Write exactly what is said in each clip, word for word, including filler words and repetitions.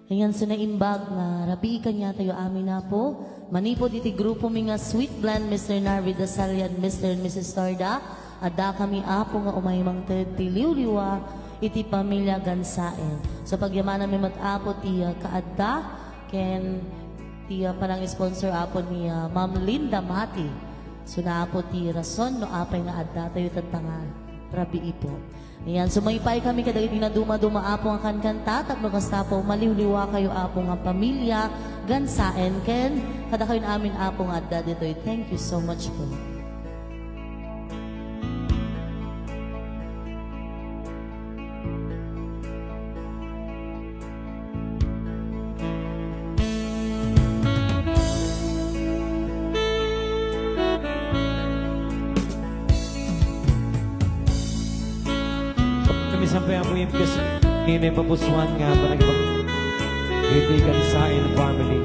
Ayan, so naimbag nga rabii kaniatayo amin, Apo. Manipud iti grupomi nga Sweet Blend, Mister Narvi Dasalian, Mister and Missus Torda, addakami, Apo, nga umay mangted ti liwliwa iti pamilya Gansaen. So, pagyamananmi met, Apo, ti, ah, kaadda ken ti, ah, panang-sponsor, Apo, ni, ah, Ma'am Linda Mati. So, na, Apo, ti rason no apay nga addatayo tatta nga rabii, Apo. Ayan, sumaypay kami kadagiti nadumaduma, Apo, nga kankanta, tapno kasta, Apo, maliwliwakayo, Apo, nga pamilya Gansaen, ken kadakayon amin, Apo, nga adda ditoy. Thank you so much po. Kami sampay, Apo, yung kes-, may, may papusuan nga panagpag-, iti Gansaen family.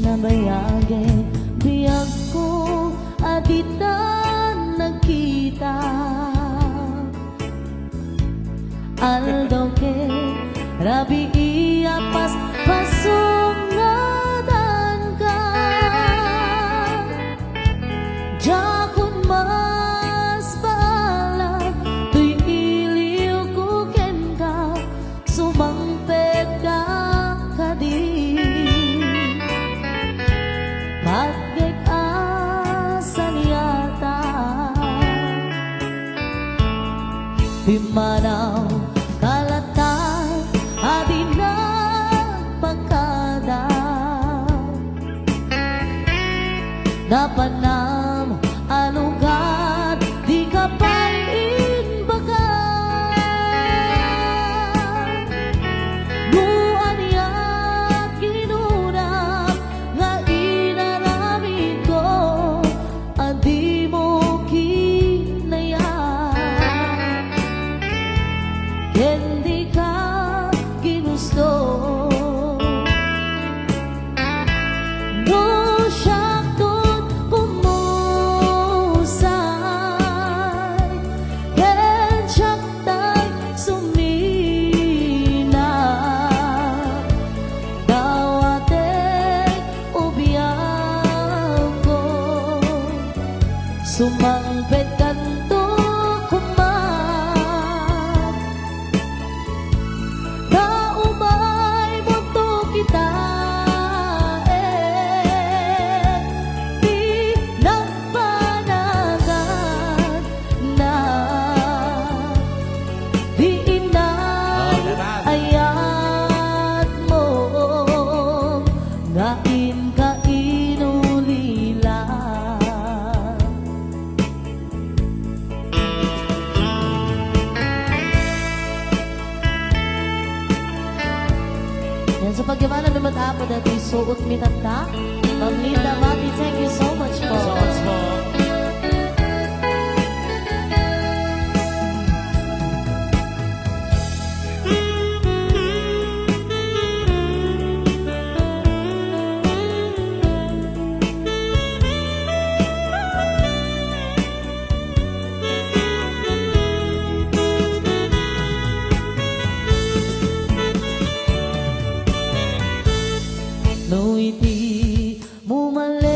Nabayag ti biagko a dita nagkita. Aldaw ket rabii a paspasungadanka. Diakon maspalag toy iliwko kenka, sumangpetka kadi. Patgek a saniata. Pimmanaw ka latta a di nagpagkada. Napanam a lugar, dika pay imbagak. No ania ti kinunam nga inaramidko a dimo kinayat, ken dika ginusto. No siak ti umusay, ken siak ti sumina, dawatek ti biagko, sumangpetkanto koma. Ta umay monto kitaen ti nagpanaganna. Dinak ayatmo nga inka inulila. Yan, so pagyamananmi met, Apo, daytoy suotmi tatta. Ma'am Linda Mati, thank you so much po. So much po. No iti mumale-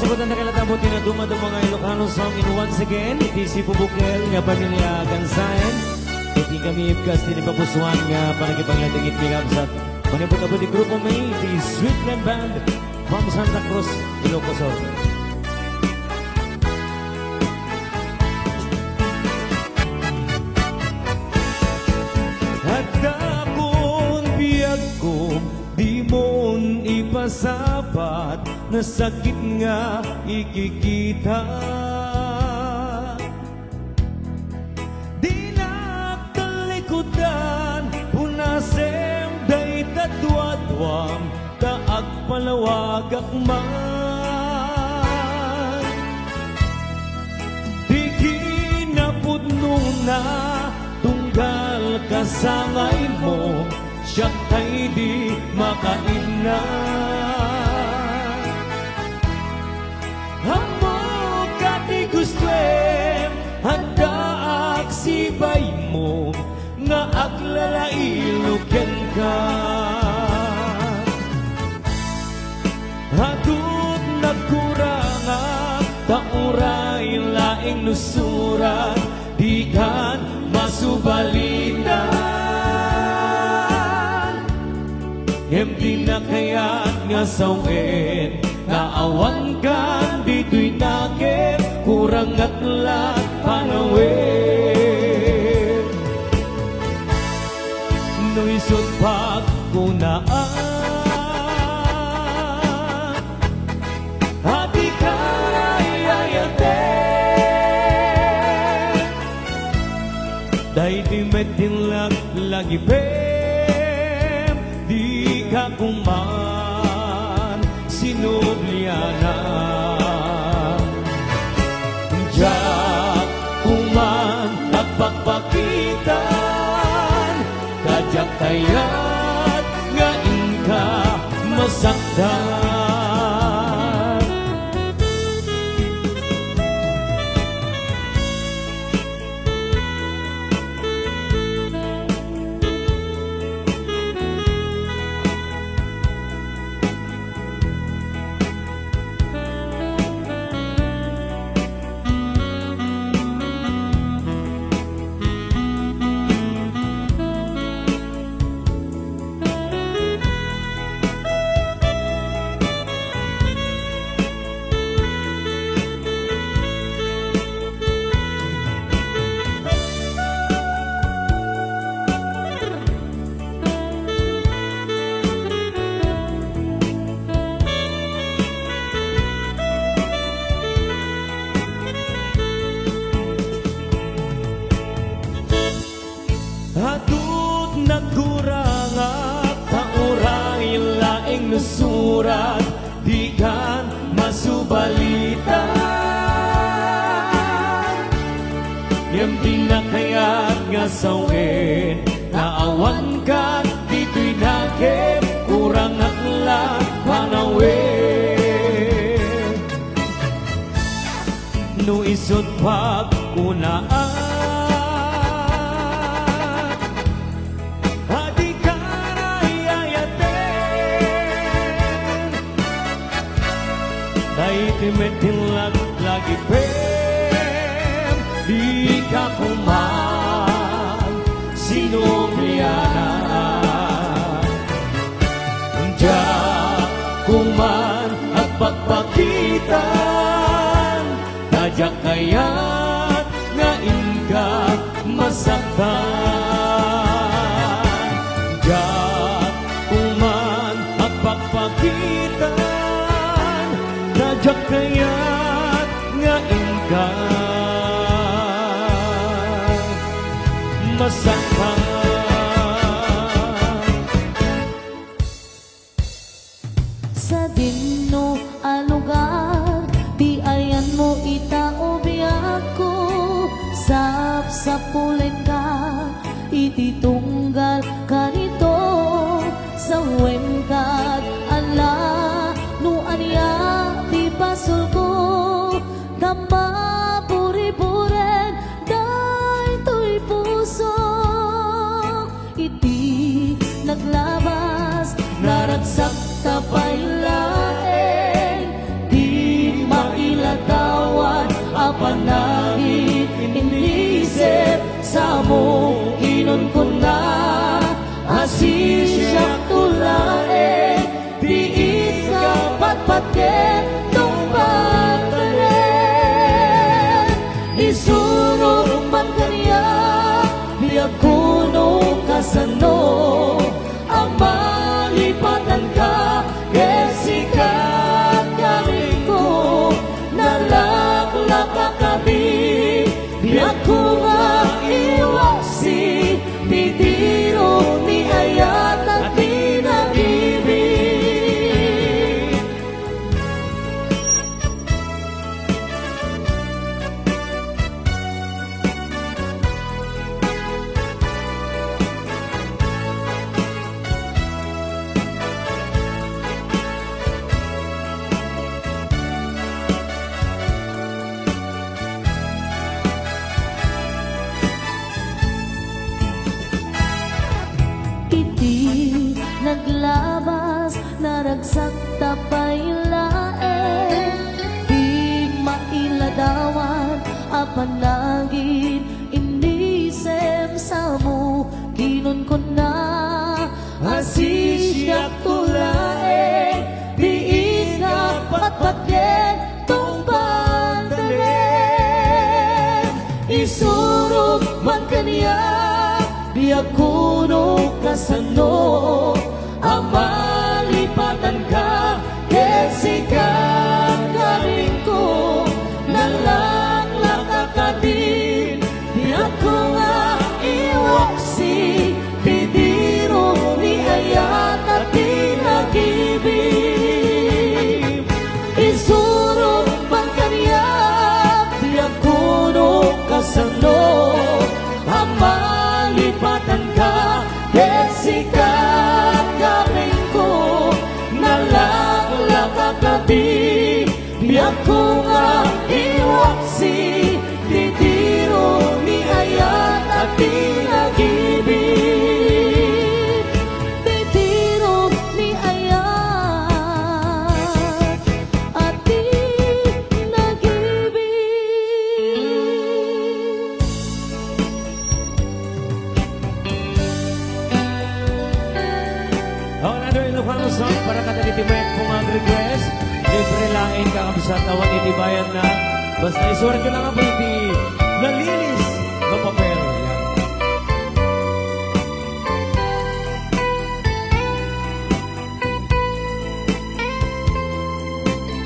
Pudno a kayat met ti naduma-duma nga Ilocano song in once again, iti Cebu Bukid nga pamilya Gansain. Iti kami ibkas ti napapusuan nga panagipaglading iti kabsat. Manipud-apud ti grupo mi, iti Sweetland Band from Santa Cruz, Ilocos Sur. Adda kon biagko, dimon ipasabat, nasakit nga ikikita. Dinak talikudan, punasem dayta duaduam, ta agpalawagak man. Ti kinapudnona, tunggal kasangaymo, siak tay di makaidna. Ammok a ti gustoem, addaak sibaymo, nga aglalailo kenka. Hatod nagkurangak, ta uray laeng no surat, dikan masubalitan. Ngem dinak kayat nga sawen nga awankan ditoy nakep, kurangak la panawen. No isut' pagkunaan, a dika ay-ayaten. Daytoy met ti laglagipem, dika koman sinublianan. Diak koman agpakpakitan, ta diak kayat nga inka masaktan. Hatod nagkurangak, ta uray laeng no surat, dikan masubalitan. Ngem dinak kayat nga sawen nga awankan ditoy nakep, kurangak la panawen. No isut' pagkunaan, a dika ay-ayaten. Daytoy met ti laglagipem, dika koman sinublianan. Diak koman agpakpakitan, ta diak kayat nga inka masaktan. Diak koman agpakpakitan, ta diak kayat nga inka masaktan. Sadino a lugar ti ayanmo ita, o biagko? Sapsapulenka iti tunggal kanito, sawen kad ala no ania ti basolko, ta maburiburen daytoy pusok. Iti naglabas, naragsak ta pay laeng ti Inisip samo, kinunkuna, asisiak to laeng, diit ka patpatgen tungpal tanem. Isurok man kaniak, biagko no kasano, a malipatanka ket sika, gaminko, nalaklak a kabi, biagko nga iwaksi ti diro ni ayat a ti nagibig. Iti naglabas, naragsak ta pay laeng, ti mailadawat a panagin, inisip samo, kinunkuna, asisiak to laeng, diit ka patpatgen tungpal tanem. Isurok man kaniak, biagko no kasano, a malipatanka ket sika, gaminko, nalaklak a kabi, biagko nga iwaksi ti diro ni ayat a ti nagibig. Isurok man kaniak, biagko no kasano, a malipatanka ket sika, gaminko, nalaklak a kabi, biagko nga iwaksi ti diro ni ayat a ti nagibig. Ti diro ni ayat a ti nagibig. Awan adu Ilocano song para kadagiti mayat nga ag-request. Libre laeng, kakabsat, awan iti bayadna. Basta isuratyo lang po iti nalinis nga papel. Yan.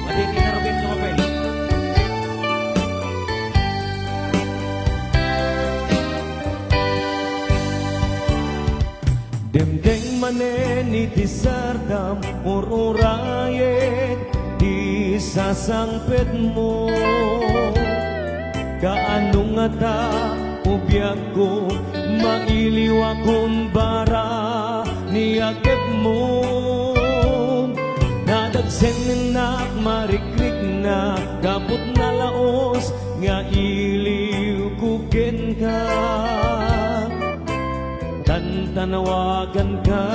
Adi, kinarugit nga papel. Dimdeng manen iti sardam, ur-urayek ti sasangpetmo. Kaano ngata, o biagko, mailiwakon bara ni agepmo? Nadagsennak marikrikna, kaput nalaos nga iliwko kenka. Tantanawaganka,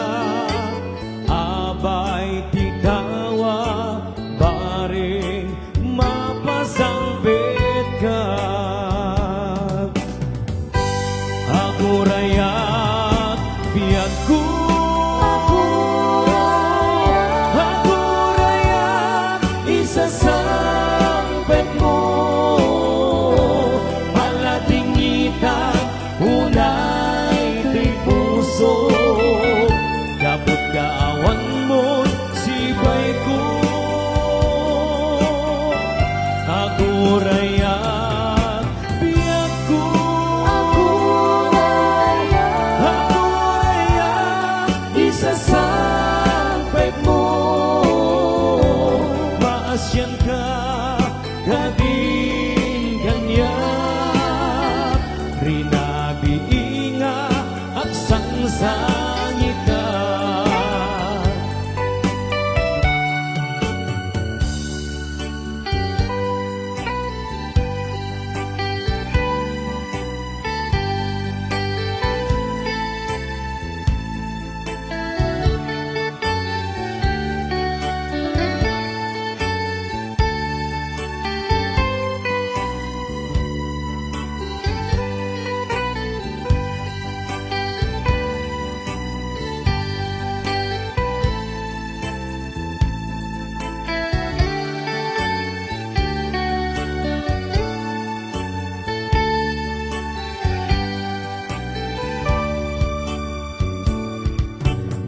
abay ti kawa, bareng mapasangpetka. Agurayak, biagko. Agurayak, isasangpetmo. Palatingitan, unay ti puso, ta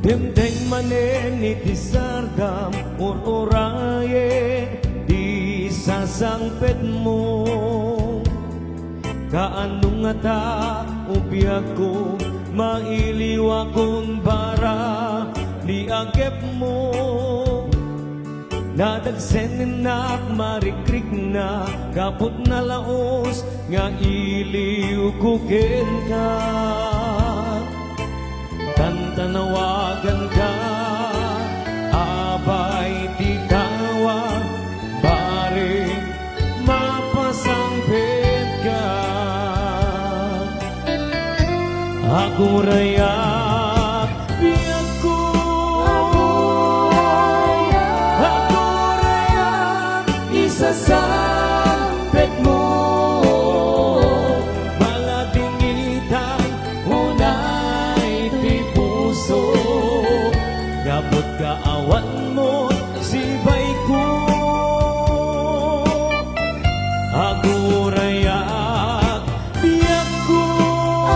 Dimteng manen iti sardam, ur-urayen ti sasangpetmo. Kaano ngata, o biagko, mailiwakon bara ni agepmo? Nadagsennak marikrikna, gapu ta nalaos nga iliwko kenka. Tantanawaganka, abay ti tawag, bareng mapasangpetka. Agurayak, biagko. Agurayak, isasangpetmo. Maladingitan unay ti puso, gapu ta awan met sibaiko. Agurayak, biagko.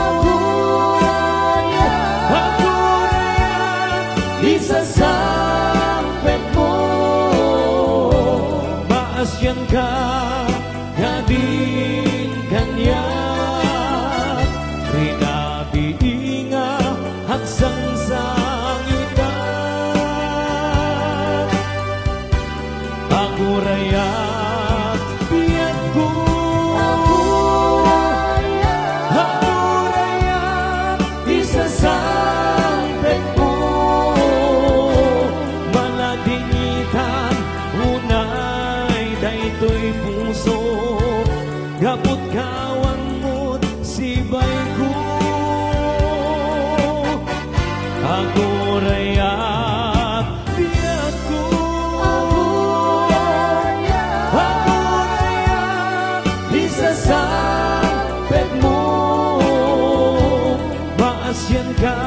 Agurayak, isasangpetmo. Maasianka kadin kaniak, rinabii nga agsangsangitan. Agurayak, biagko. Agurayak, isasangpetmo. Maladingitan unay daytoy puso, gapu ta awan met sibaiko. Agurayak, biagko. Agurayak, isasangpetmo. Maasianka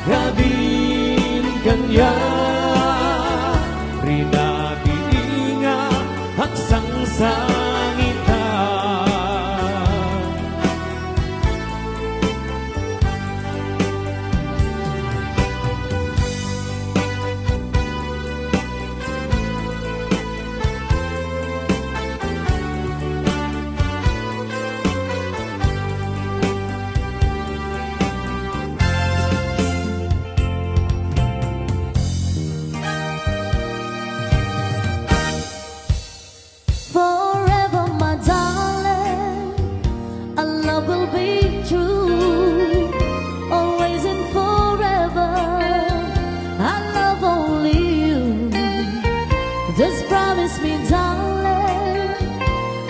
kadin kaniak, rinabii nga agsangsangitan. Forever, my darling, our love will be true. Always and forever, I love only you. Just promise me, darling,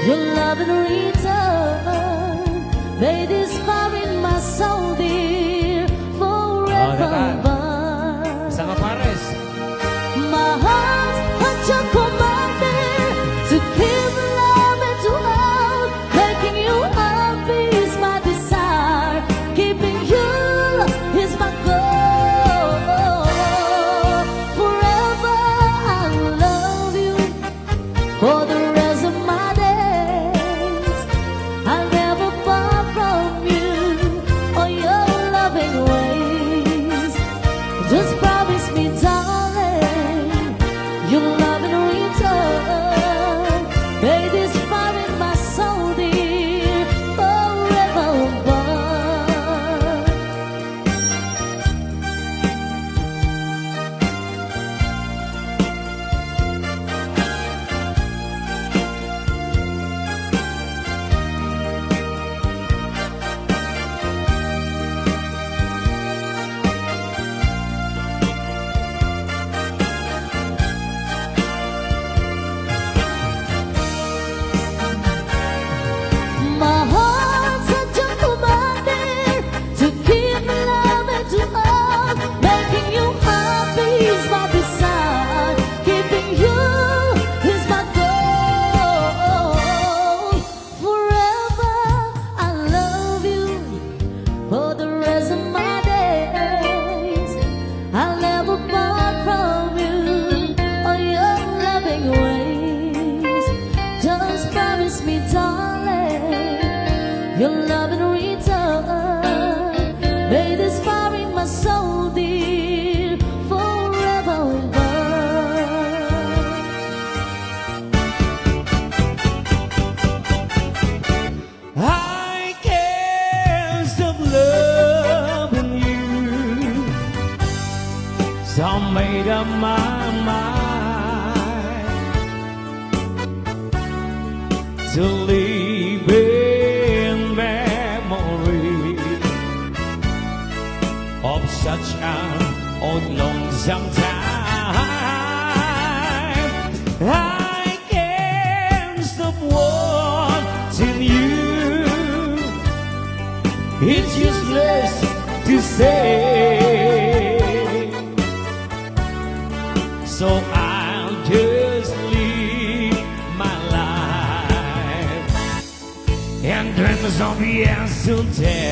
your love in return. May this firing my soul, dear, forever. Sanga pares. My heart had you commanded to keep love and to hold. Making you happy is my desire. Keeping you is my goal. Forever I love you. For the rest of my days, I'll never part from you or your loving ways. Just promise me, darling, you'll love in return. May this fire in my soul, dear, forever abide. My heart's a gentleman to keep loving to love, making you happy is my desire, keeping you is my goal. Forever I love you, for the rest of my days, I'll never part from you or your loving ways. Just promise me, darling, your love in return. May this fire in my soul, dear, Made up my mind to live in memory of such an old lonesome time. I can't stop wanting you. It's useless to say. So I'll just live my life and dreams of yesterday.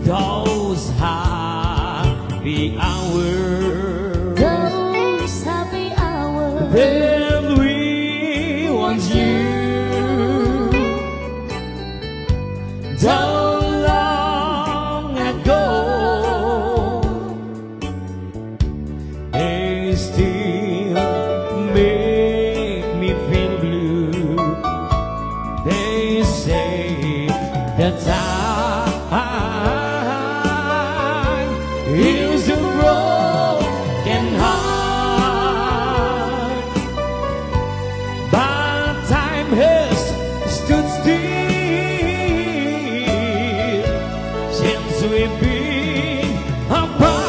Those happy hours. Those happy hours. Then we once knew. Though long ago, they still make me feel blue. They say that time heals a broken heart, but time has stood still since we've been apart.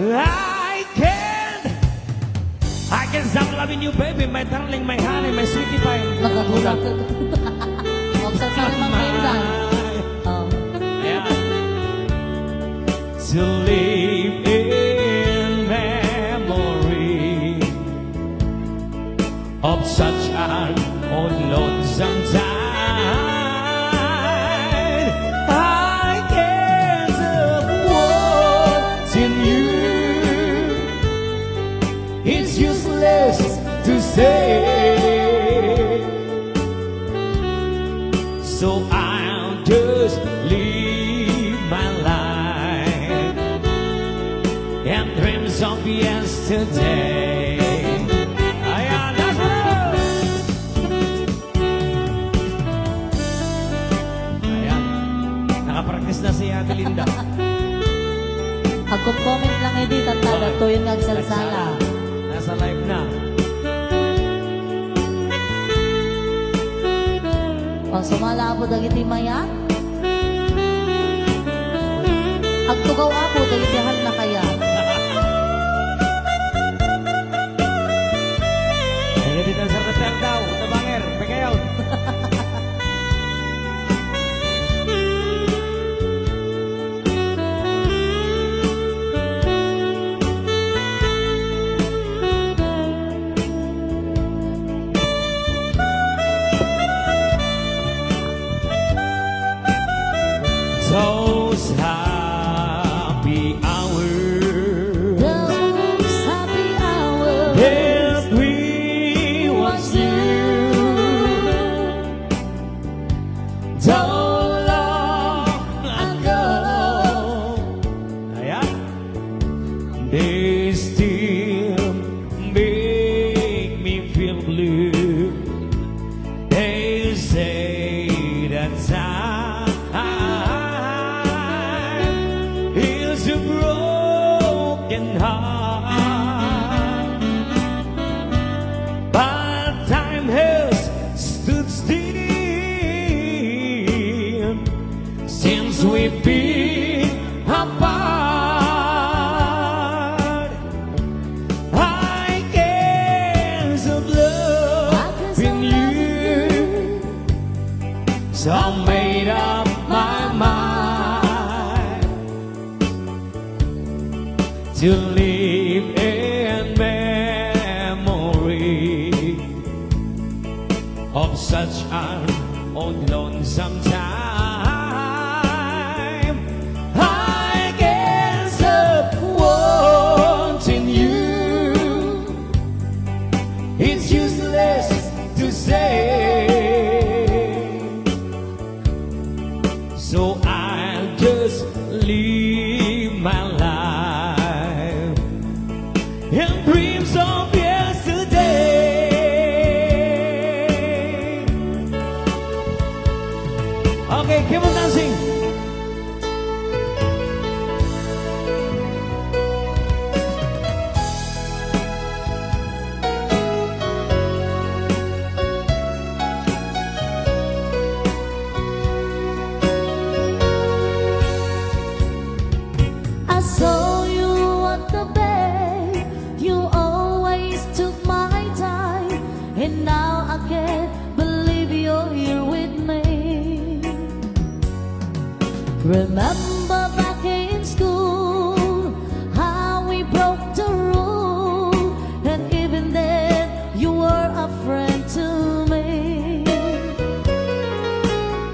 I can't, I can't stop loving you, baby, my darling, my honey, my sweetie pie. Nagkatulak. Huwag sa sarili mang kailan. Oh. Ayan. To live in memory of such an old lonesome time. I can't avoid seeing you. It's useless to say. So I'll just live my life and dreams of yesterday. Ayan, that's it! Ayan. Nakapractice na si Ate Linda. Agcomment lang idi, tatta, okay. Datoyen nga agsalsala. Nasa live na. O, sumala, Apo, dagiti mayat. Agtugaw, Apo, dagiti haan na kayat. Dagiti dancer na daw, tabanger, pekayaw. Those happy hours. Those happy hours. That we once knew. So long ago. Ayan. They still make me feel blue. They say that time heals a broken heart. But time has stood still since we've been apart. I can't stop loving you. So I made up my mind to live in memory of such an old lonesome time. I can't stop wanting you. It's useless to say. So I'll just live my life in dreams of yesterday. Of And now I can't believe you're here with me. Remember back in school how we broke the rule, and even then you were a friend to me.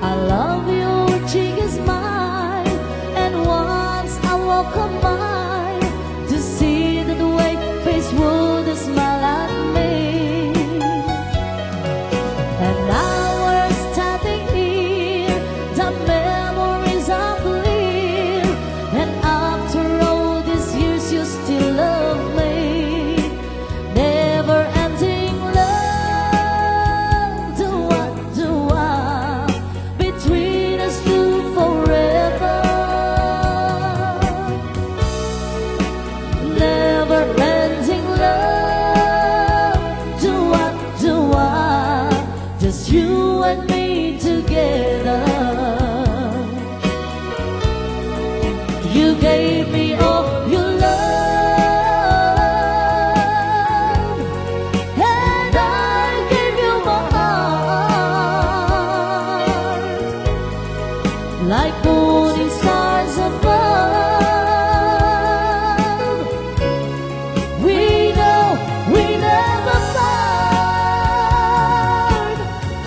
I love your cheek is mine, and once I walk a mile to see that way face would smile at me. And now we're standing here, the memories are clear, and after all these years you still love me. Never ending love, do what, do what, between us two forever. Never ending love, do what, do what, just you and me together. You gave me all your love, and I gave you my heart, like moon and stars above. We know we never part.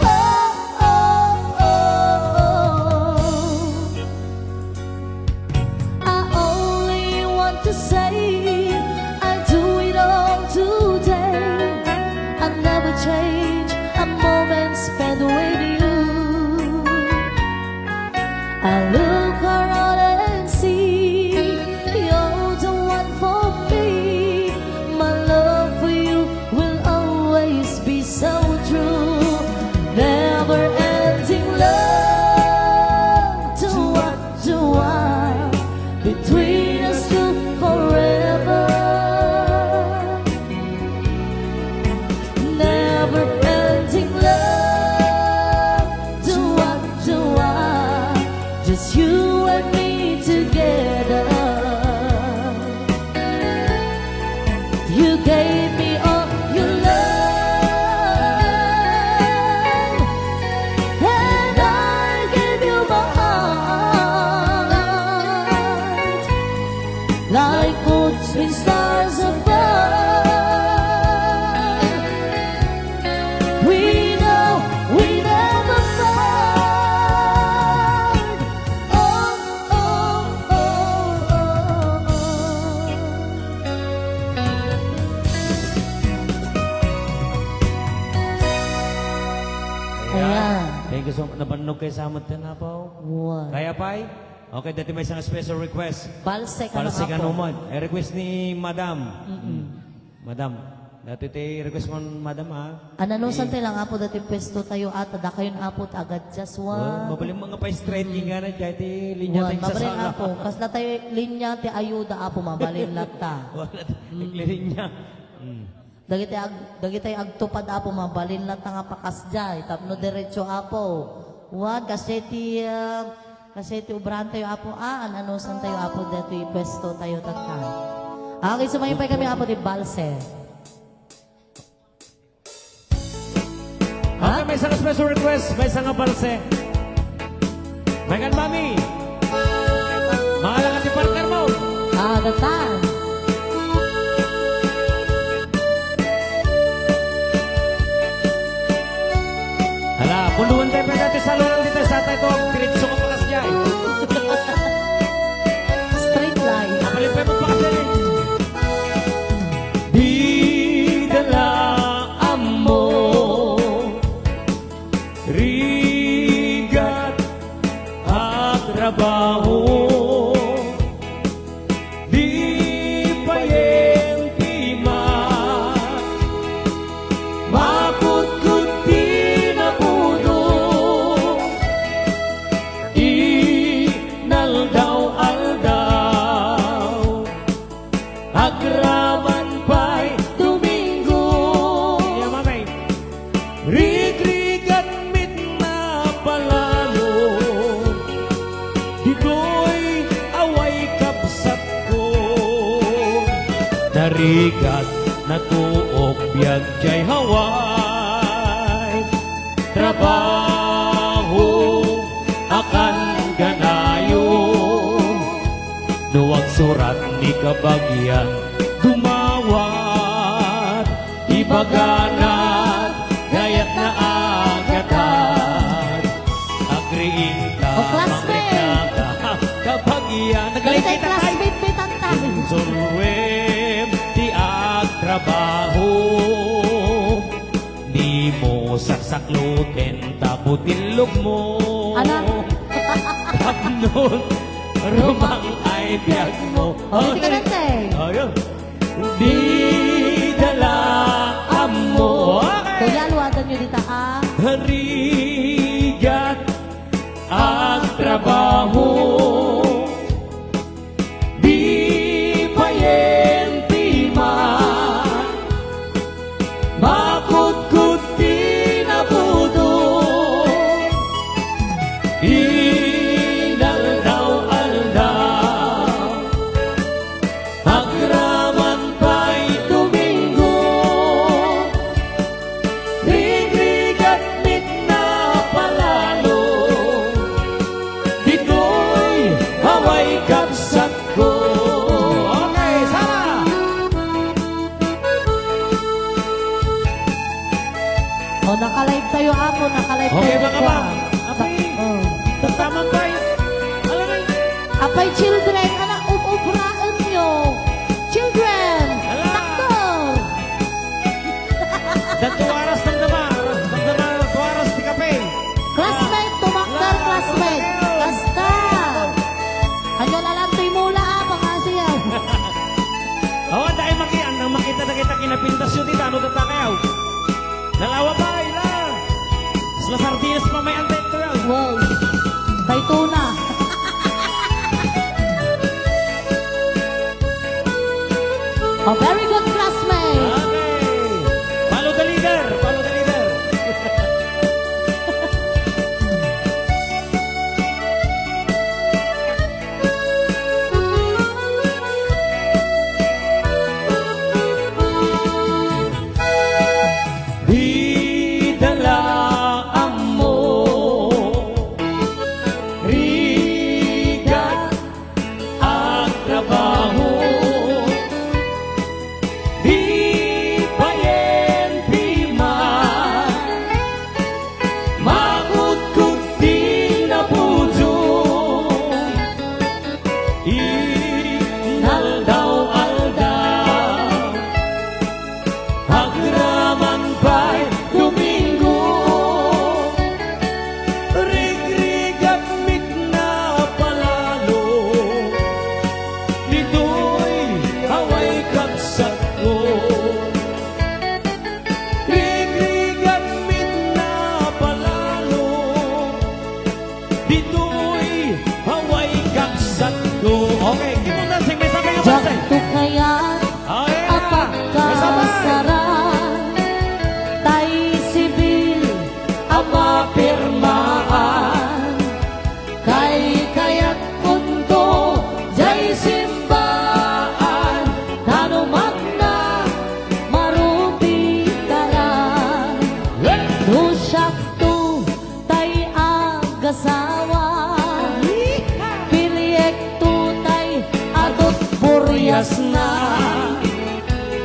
Oh, oh, oh, oh. I only want to say I do it all today. I never change a moment spent with you. I look around and see you're the one for me. My love for you will always be so true. Never ending love, do what, do what, between us two forever. Never ending love, do what, do what, just you and me together. You gave me all your love, and I gave you my heart, like moons and stars above. We know we never part. Oh, oh, oh, oh, oh. Ayan. Ayan. Thank you so much. Nabannog kayo sa amat yan, Apo. Wow. Kaya, Pay? Okay, dati may isang special request. Balse kano, Balse kano Apo. Man. Ay, request ni Madam. Mm-mm. Mm. Madam, dati ti request mo, Madam, ha? Ano, no, eh, saan tayo lang, Apo, dati pwesto tayo ata, dakayon, Apo, ti agadjas, wa? Wa, mabalin mo nga pa-straight, mm, nga na, dati linya. Wa, tayo mabalin, sasala. Apo, kasla tayo linya ti ayuda, Apo, mabalin latta. Wala, mm, naglilinya. Mm. Dagiti ag-, dagiti agtupad, Apo, mabalin latta nga pakasdiay, tapno diretso, Apo. Wa, kasi ti, ah, Kasi ti obrahan tayo, Apo, ah, an-anusan tayo, Apo, datoy pwesto tayo, tatta. Okay, sumayo pay kami, Apo, ti balse. Okay, may isang special request, may isang balse. May kan, Mami. Mahala ka ti partner mo. Ah, tatta. Hala, punduan tayo pa dati sa lorong dito sa tayo, diretso ka pa kasdiay. Straight line. Napalipay mo pa kasi. Bida la ammo, rigat a trabaho. Di payen ti ma-, makutkot ti napudo. Inaldaw-aldaw, agraman pay Domingo. Iya, mamay. Rigrigat met napalalo, ditoy away kabsatko. Narigat natuok biag jay hawa. Trabaho a kanganayon, no agsurat ni kabagian, dumawat, ibaganat, dayat na agatad. Agriingta, O, classmate. Kabagian, Dali tayo, naglikay na tayo. Classmate, may tanta. Insulwem ti agtrabaho. Dimo saksakloten ta butillogmo. Ana? Tapnon, rumang ay biagmo. O, dika nante. Ayun. Dida la ammo. Okay. Kuya, luwagan nyo dita, ah. Rigat agtrabaho. Di payen ti man, makudkod ti nabudo. Inaldaw-aldaw, agraman pay Domingo. Rigrigat mitna palalo, ditoy away kabsatko. Okay, Sara! O, naka-live tayo, amo, naka-live Okay, tayo, mga kuwan. Bang. Apay, O. tagtaman pay. Alam mo, Apay, children, anak, ub-ubraen nyo. Children, Ala! takder! Dagto oras, damdama. Damdama, dagto oras ti kape. Classmate, tumakder, Ah, classmate. tumakder. Kasta. Anya lalan toy mula, ah, pangasiyan. Awan, dahil maki-, ang, ang makita na kita kinapintas yun, di ba? Ano tatakayaw? Nalawa pa, ila. Sa sardinas pa may antet ko yan. Wow. Kay tuna. Oh, very good, classmate. Okay. Follow the leader. Follow the leader. Dida la ammo, rigat agtrabaho. Di payen ti man, makudkod ti napudno. Inaldaw-aldaw, agraman pay Domingo. Rigrigat mitna palalo, ditoy away kabsatko. Rigrigat mitna palalo, ditoy away kabsatko. Okay, keep on dancing. May sabay nga Diak dancing. to kayat Okay. a pagkasaran, tay sibil a mapirmaan. Kaykayatkonto jay simbaan, ta no magna maruti karan. Hey! No siakto tay agasawa, piliekto tay adut buriasna.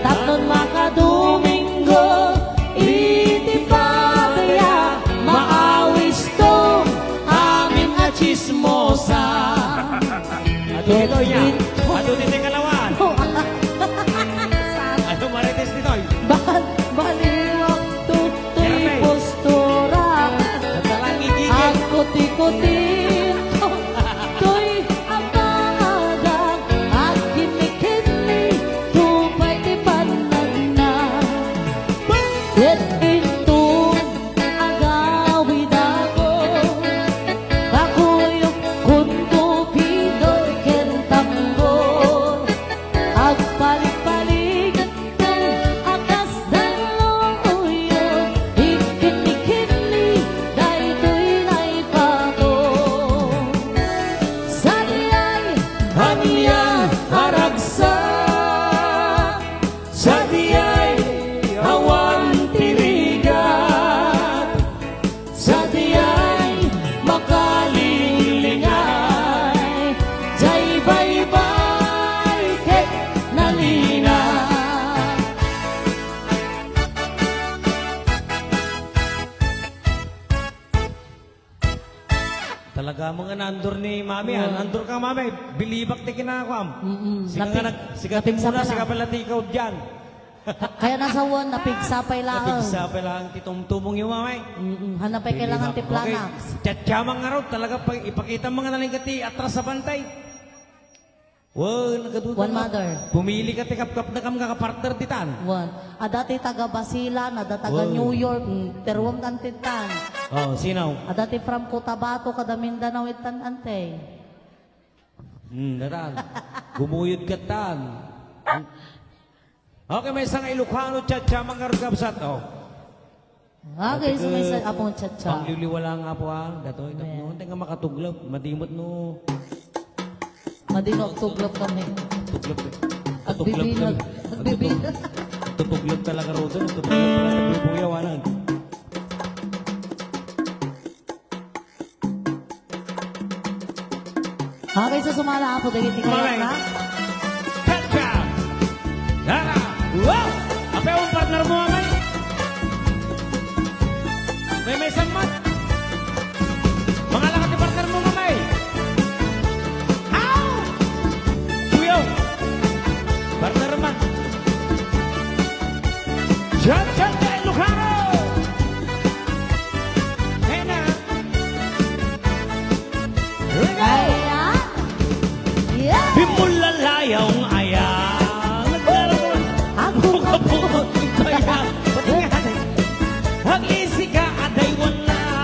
Tapnon makadomingo iti pataya, maawisto amin a chismosa. Adu ditoy, ya. Adu ditoy kalawan. Adu marites ditoy. Ban-, baliwak to toy Jeremy. Postura. Natalangi gigi. Agkuti-kuti to toy apaga. Agkimikit Talaga mo nga naandor ni Mami, ah. Naandor ka, Mami. Bilibak ti kinakuam. Mm-mm. Sika nga nag-, sika ti muna, sika pala ti ikaw diyan. Ka-, kaya nasawan, napigsa pay lang. Napigsa pay lang ti tumtumong yung, Mami. Mm-mm. Hana pay kailangan ti planax. Okay. Chatchamang nga raw, talaga, pa-, ipakita mo nga nalingkat ti atras sa bantay. Wow, nagaduda. One mother. Pumili ka ti kapkapnakam nga kapartner ditan. One. Ada ti taga Basilan, ada taga New York, mm, teruam tan tintan. Oh, sino? Ada ti from Cotabato, kada Mindanao, itan, ante. Hmm, datan. Gumuyod ka tan. Okay, maysa nga Ilocano, chatchamang nga rugabsat, oh. Okay, so maysa, Apo, chatcha. Pangliwliwa lang, Apo, ah. Dato, ito, no, ante nga makatuglap, madimot, no. Madino agtuglap kami. Tuglap, eh. Agbibinag. Agbibinag. Tutuglap talaga, Rodo. Tutuglap talaga, nagbubuyaw, anan. Okay, so sumala ako, dagiti kayat na. Cha-cha! Dara! Wow! Apay, ang partner mo, amay? May, may sammat. Mga lakat ni partner mo, amay. Aw! Kuyaw! Partner man. Cha-cha-cha, Ilocano! Hey, na. Here we go! Ayan. Yeah. Bimulalayaw nga aya. Nagdaraw. Ako. Ako. Kaya. Pati nga. Ag-isi ka, adaywan na.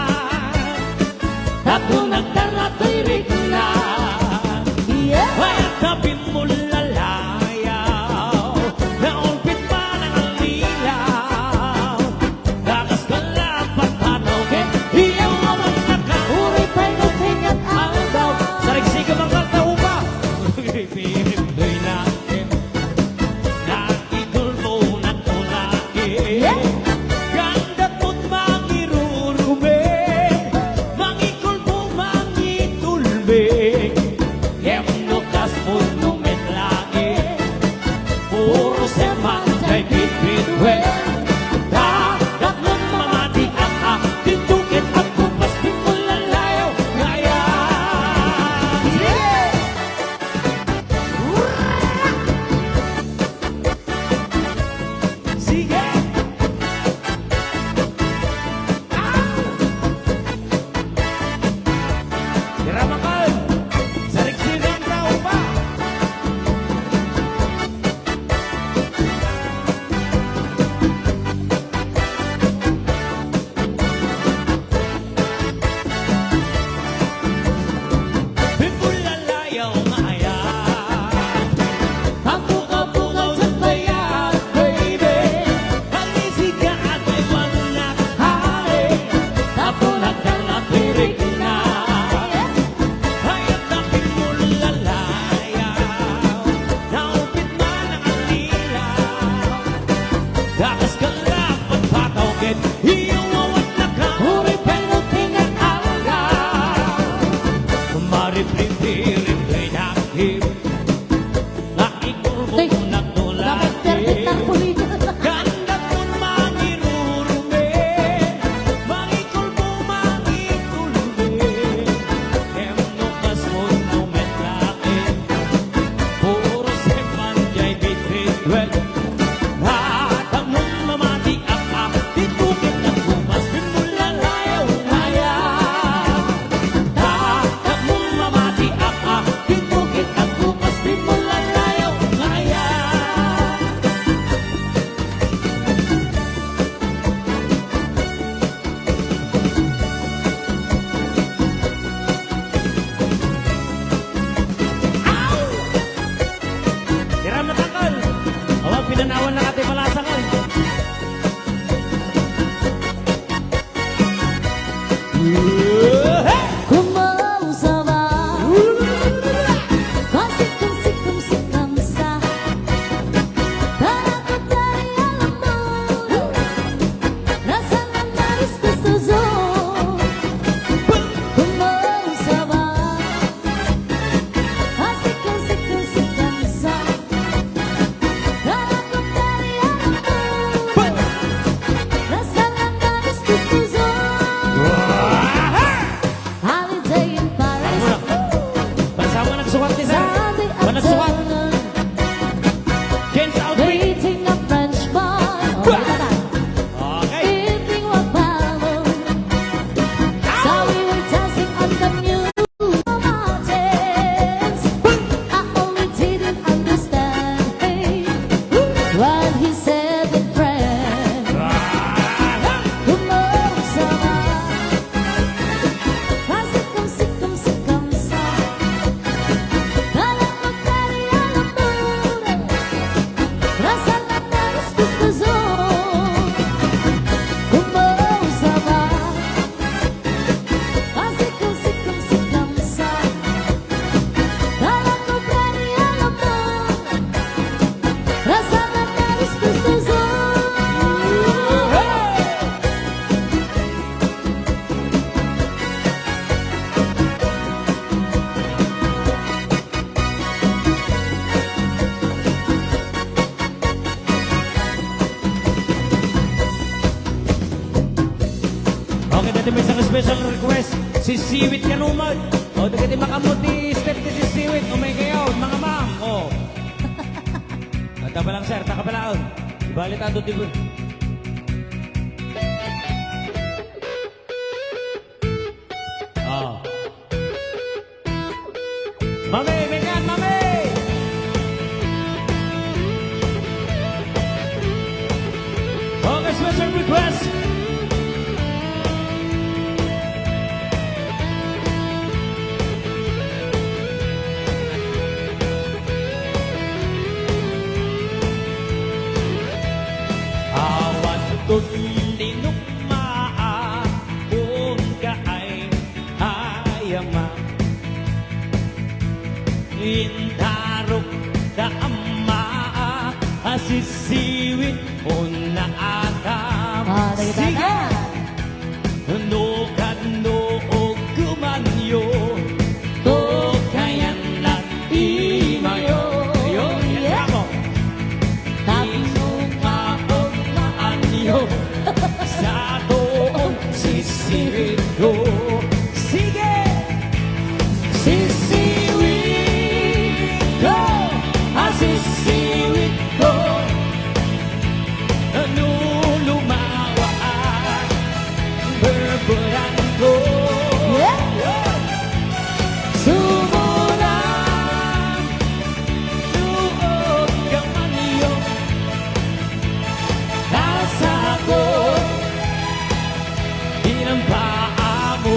Kadagiti maysa nga special request, Sisiwit Kanuman. O, dagiti makaammo ti step ti Sisiwit, umaykayo, mga ma'am. O. Taka pa lang, sir, taka pa lang. Ibalik ato, di ba? O. Mami, Megan, Mami! Okay, special request. Awan ton linukmaa, kun kaay Ay, Ama, indarok ta, Ama, a sisiwit unna a tama. Ah, dagita na. No kadno ugkumanyo, to kayan lang imayo. Yo, yeah. Bravo. Tapno maugmaanyo, sa tuong sisiwitko. Sige! Sisiwitko, a sisiwitko. No lumawa a berberanko. Yeah! Sumuran Tuog ka manyo, kasako, dinampaamo.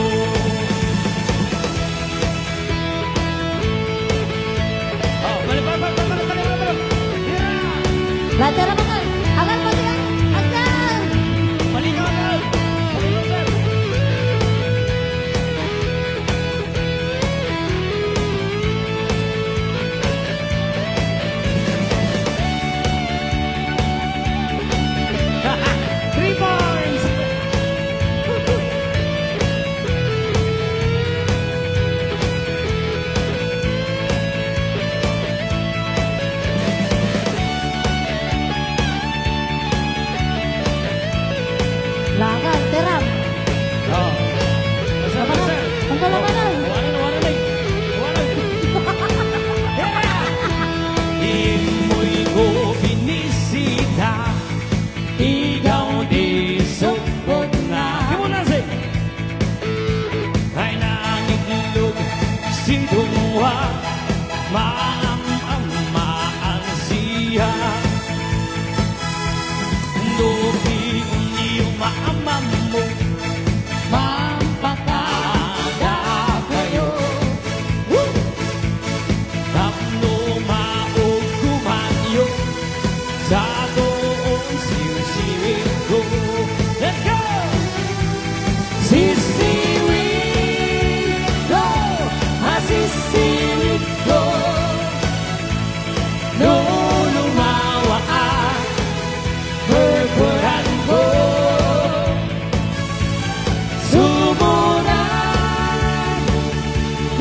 Oh, balik, balik, balik. Tira! Lahat na naman. Agal, pati, agal! Balik, agal! Balik, sir! Three points! Langan, teram. Oh. Basta, basta. Ang kalabanan. Oh, wala na, wala na. Wala na. Yeah! Immoy ko binisita, ikaw di sukot na. Come on, Nancy. Ay nangitlog si Dunwa, maam-amaan siya. No piunyo maamammo, mampakada kayo. Woo! Tapno maugkumanyo, sa tuong sisiwitko. Let's go! Sisiwitko, a sisiwitko. No lumawa a berberanko. Sumuran,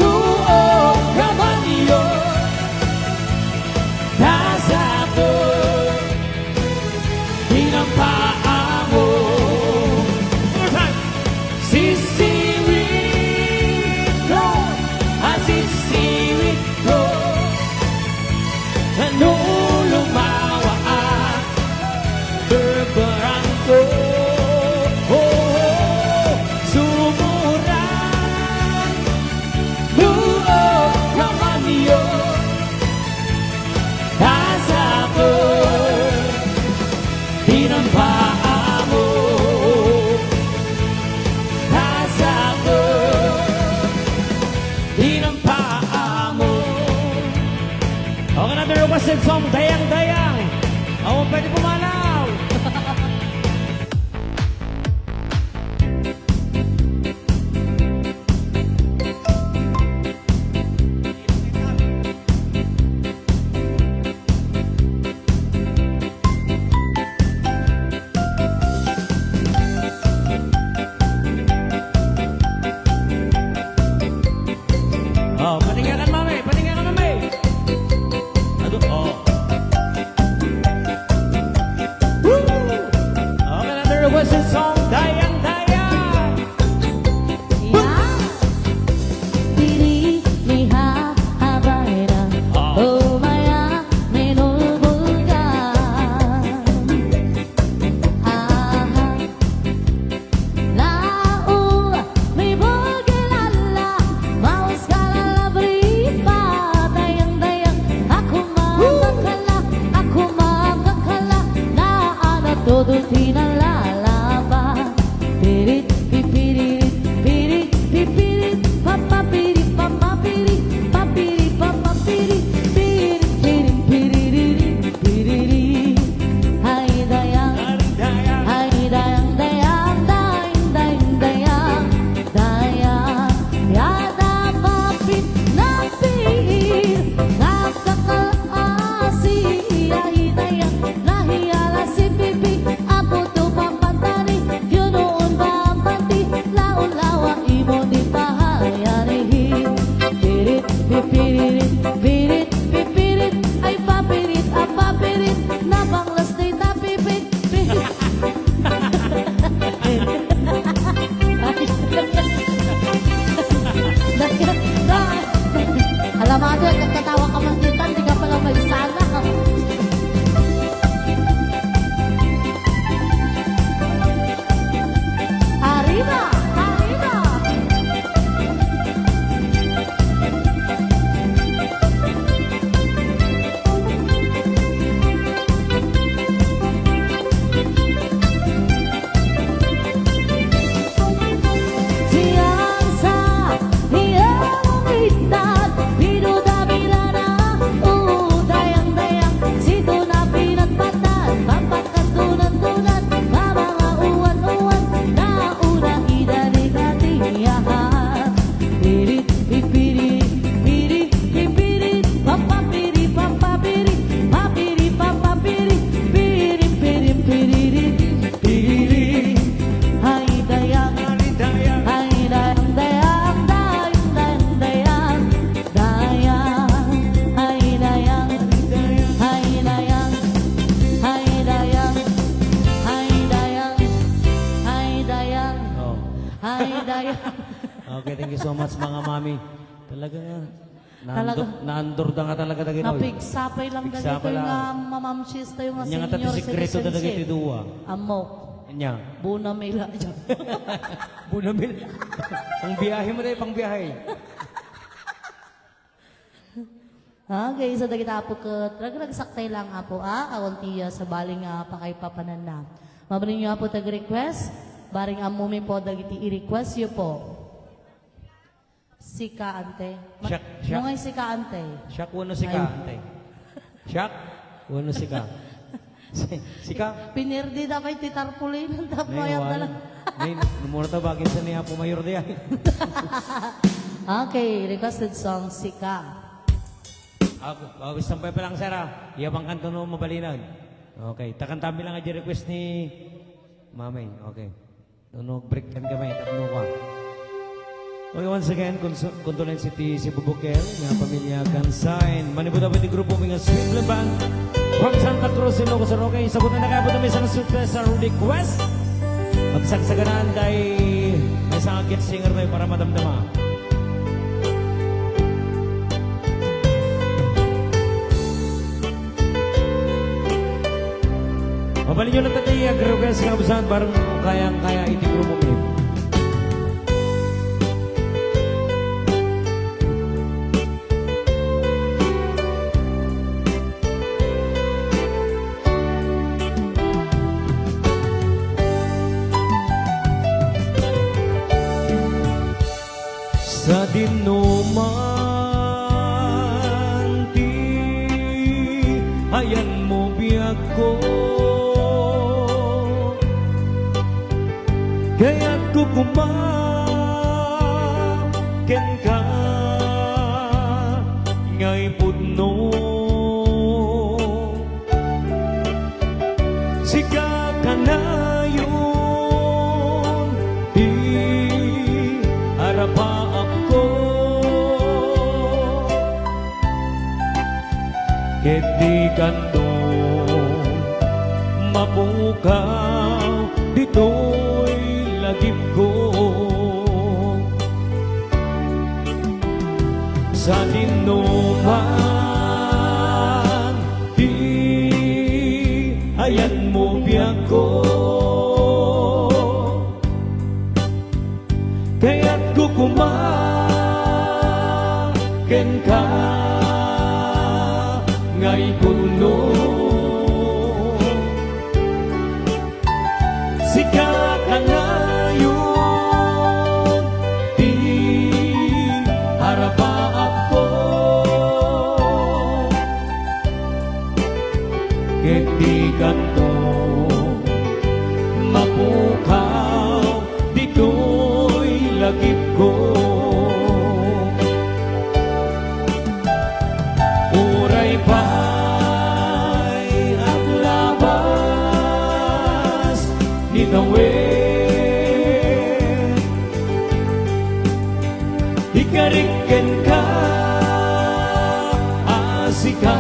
tuog ka manyo, kasako, dinampaamo. One more time. Sisiwitko, a sisiwitko. No lumawa a berberanko, sumuran, tuog ka manyo, kasako, dinampaamo, kasako, dinampaamo. Okay, another requested song, Dayang Dayang. Awan pwede pumanaw. Oh, patinggakan, mami. Patinggakan, mami. Adu-, oh. Hi, Dayan. Okay, thank you so much, mga mami. Talaga nga, naando-, Talaga. naandor da nga talaga dagitoy. Napigsapay lang Pigsapay dagitoy lang. nga mamamsis tayo nga Anya nga senior tayo sikreto citizenship. talaga iti dua. Amok. Anya? Bunamila dyan. Bunamila. Pangbiyahe mo tayo, pangbiyahe. Okay, so dagita, Apo, ket ragragsak tayo lang, Apo, a, awan ti, ah, sabali nga pakaipapananna. Mabalin niyo, Apo, tag-request, bareng ammomi po dagiti i-request yo po. Sika, ante. Ma-, Siak, siak. Nungay sika, ante. Siak wenno sika, Ay. ante. Siak wenno sika. Si-, sika. Pinirdi da pay ti tarpaulin, tapno Nay, ayat na wala. lang. Nay, numero ta, bagay sa ni Apo Mayor di ay. Okay, requested song, Sika. Ako, bawisan pa lang, sir, ah. Iya bang kanto no mabalin. Okay, takantami lang a request ni Mamay. Okay. No, no, break time kami, tapno ka. Okay, once again, cons-, condolence iti Cebu Bukel nga pamilya Gansain. Manipud-a pay ti grupo mi nga Sweet Band from Santa Cruz, Ilocos, okay. Sagutan na kayo po kami sa special request. Magsagsaganaan tayo, may isang guest singer tayo para madamdama. Mabalin nyo lang tayo, agrugay sa kabusan, barang kayang-kaya iti grupo mi. Sadinoman ti ayanmo biagko, kayatko koma kenka nga ipudno. Sika kanayon ti arapaapko, ket dikanto mapukaw ditoy lagipko. Sadinoman ti ayanmo biagko, kayatko koma kenka nga ipudno. Sika kanayon ti arapaapko, ket dikanto mapukaw ditoy lagipko. Uray pay aglabas ni tawen, ikarik kenka a sika,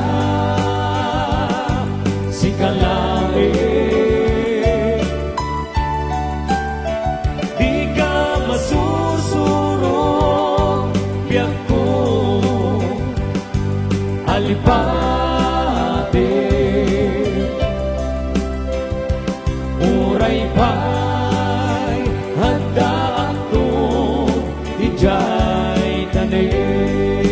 sika laeng. Dika masursuro, biagko, alipatik. Uray pay addaakto idiay tanem.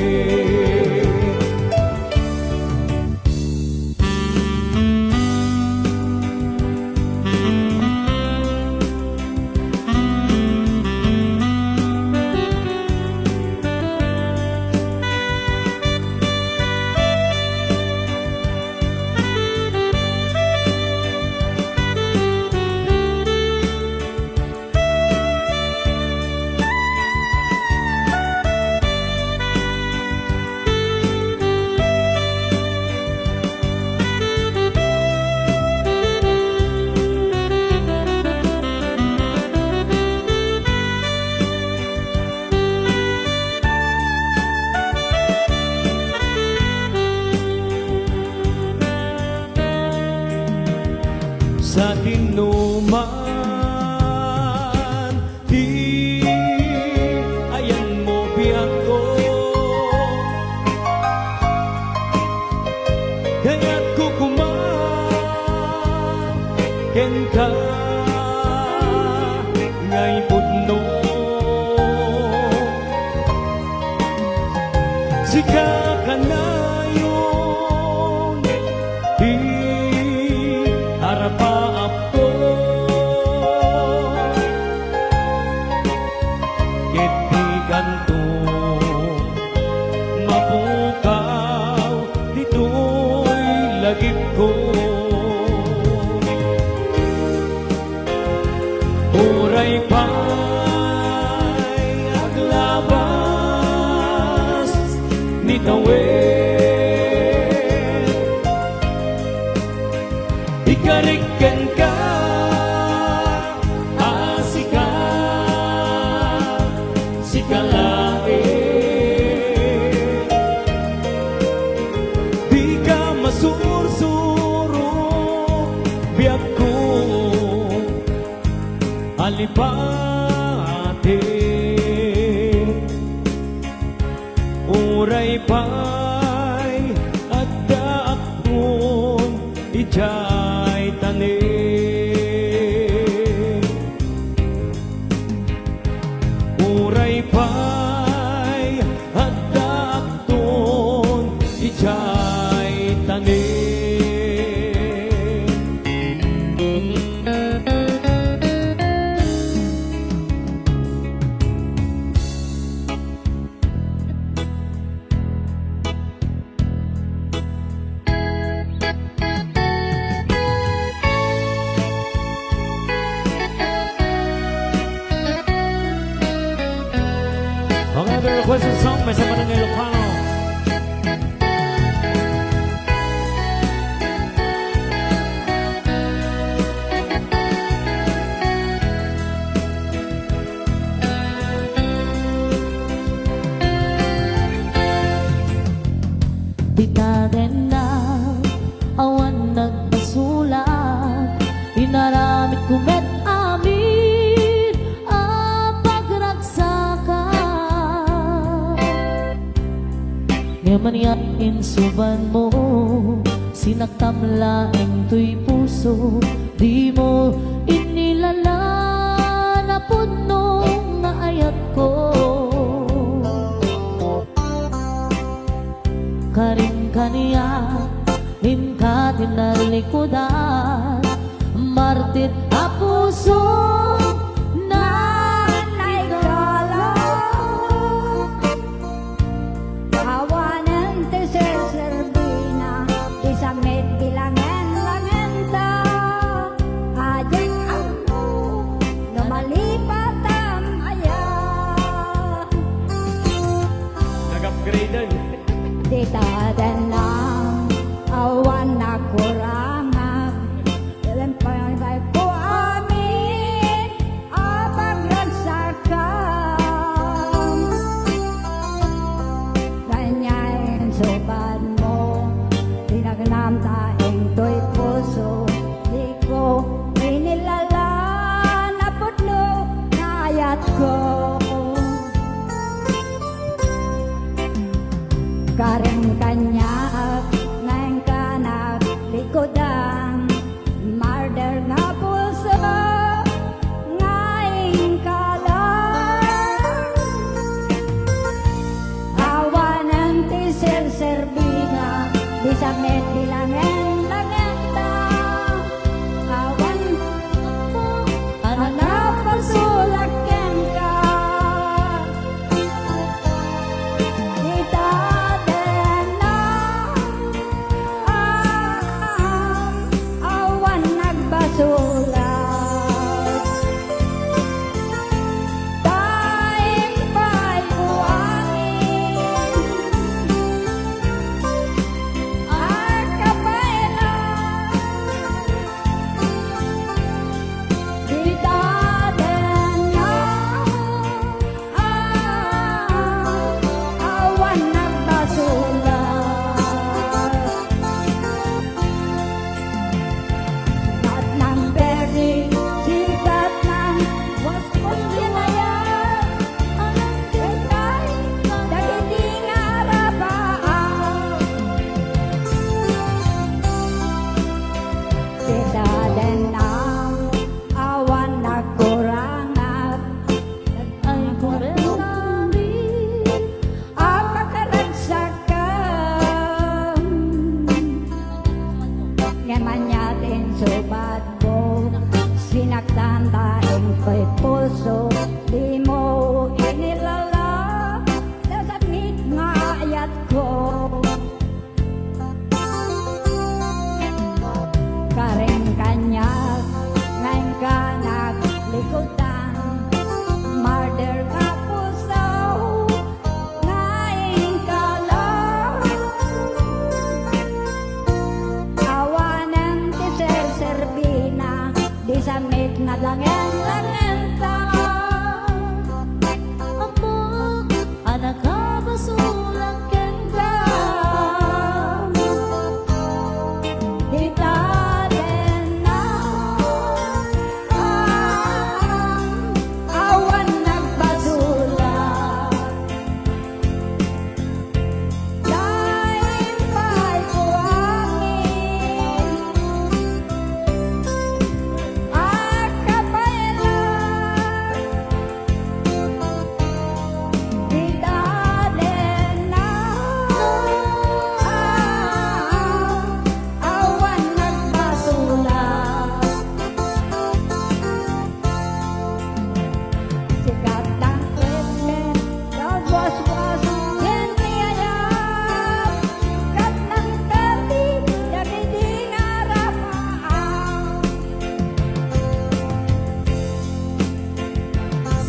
Ka ngay pudno, sika kanayon ti arapaapko. Ket dikanto mapukaw ditoy lagipko. Uray pay aglabas ni tawen, ikarik kenka a sika, sika laeng. Dika masursuro biagko a lipati. Uray pay addaakon idiay tanem. Uray pay addaakon idiay tanem. Another requested song, may sa Manila Ilocano. Dita dennak, awan nagbasolak, inaramidko met amin a pagragsakan. Ngem ania insubanmo, sinaktam laeng toy puso, dimo inilala na pudno nga ayatko. Karin kaniak, inka ti nalikudan, martir a puso, nanaykala. Awanen ti serserbina, ti sa met ti langen-langenta. Adiak ammo no malipatam aya. Nag-upgrade-an. Dita dennak, awan nakurangak. Ilan pa yung ibay ko amin a pagragsakan. Kaniak insubanmo, tinagnam ta intoy puso, diko inilala na pudno nga ayatko. Karin kaniak nga inka naglikudan, martir nga puso nga inka la. Awanen ti serserbina, ti sa met ti langen-langenta. Awan a napasulak kenka. Dita dennak, awan nagbasolak. Taim pay ko amin a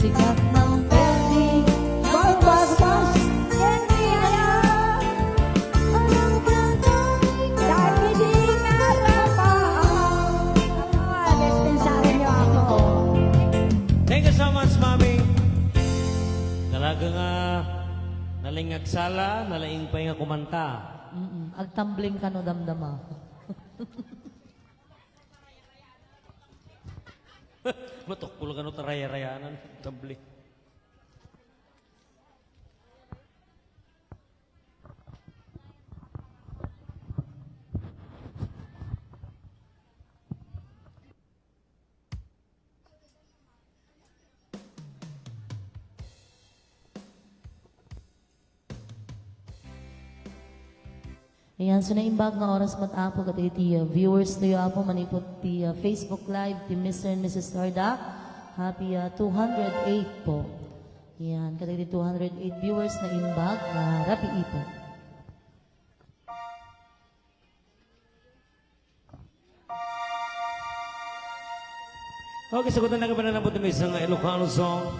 Sikat ng Pepsi, Malbasbas, Candy, ayan. Walang katalikdan. Dahil hindi nga tama ang mga dispensaryo niyo ako. Thank you so much, Mami. Talaga nga, nalaing agsala, nalaing pay nga kumanta. Mm-mm. Agtumbling kano damdama. Matukpol kano tarayarayanan, tumbling. Ayan, so naimbag nga oras met, Apo, kadagiti, uh, viewers tayo, Apo, manipud ti, uh, Facebook Live ti Mister and Missus Tarda. Happy, uh, two hundred eight po. Ayan, kadagiti two hundred eight viewers naimbag nga rabii po. Okay, sagutan na kabanana po ito may isang Ilocano song.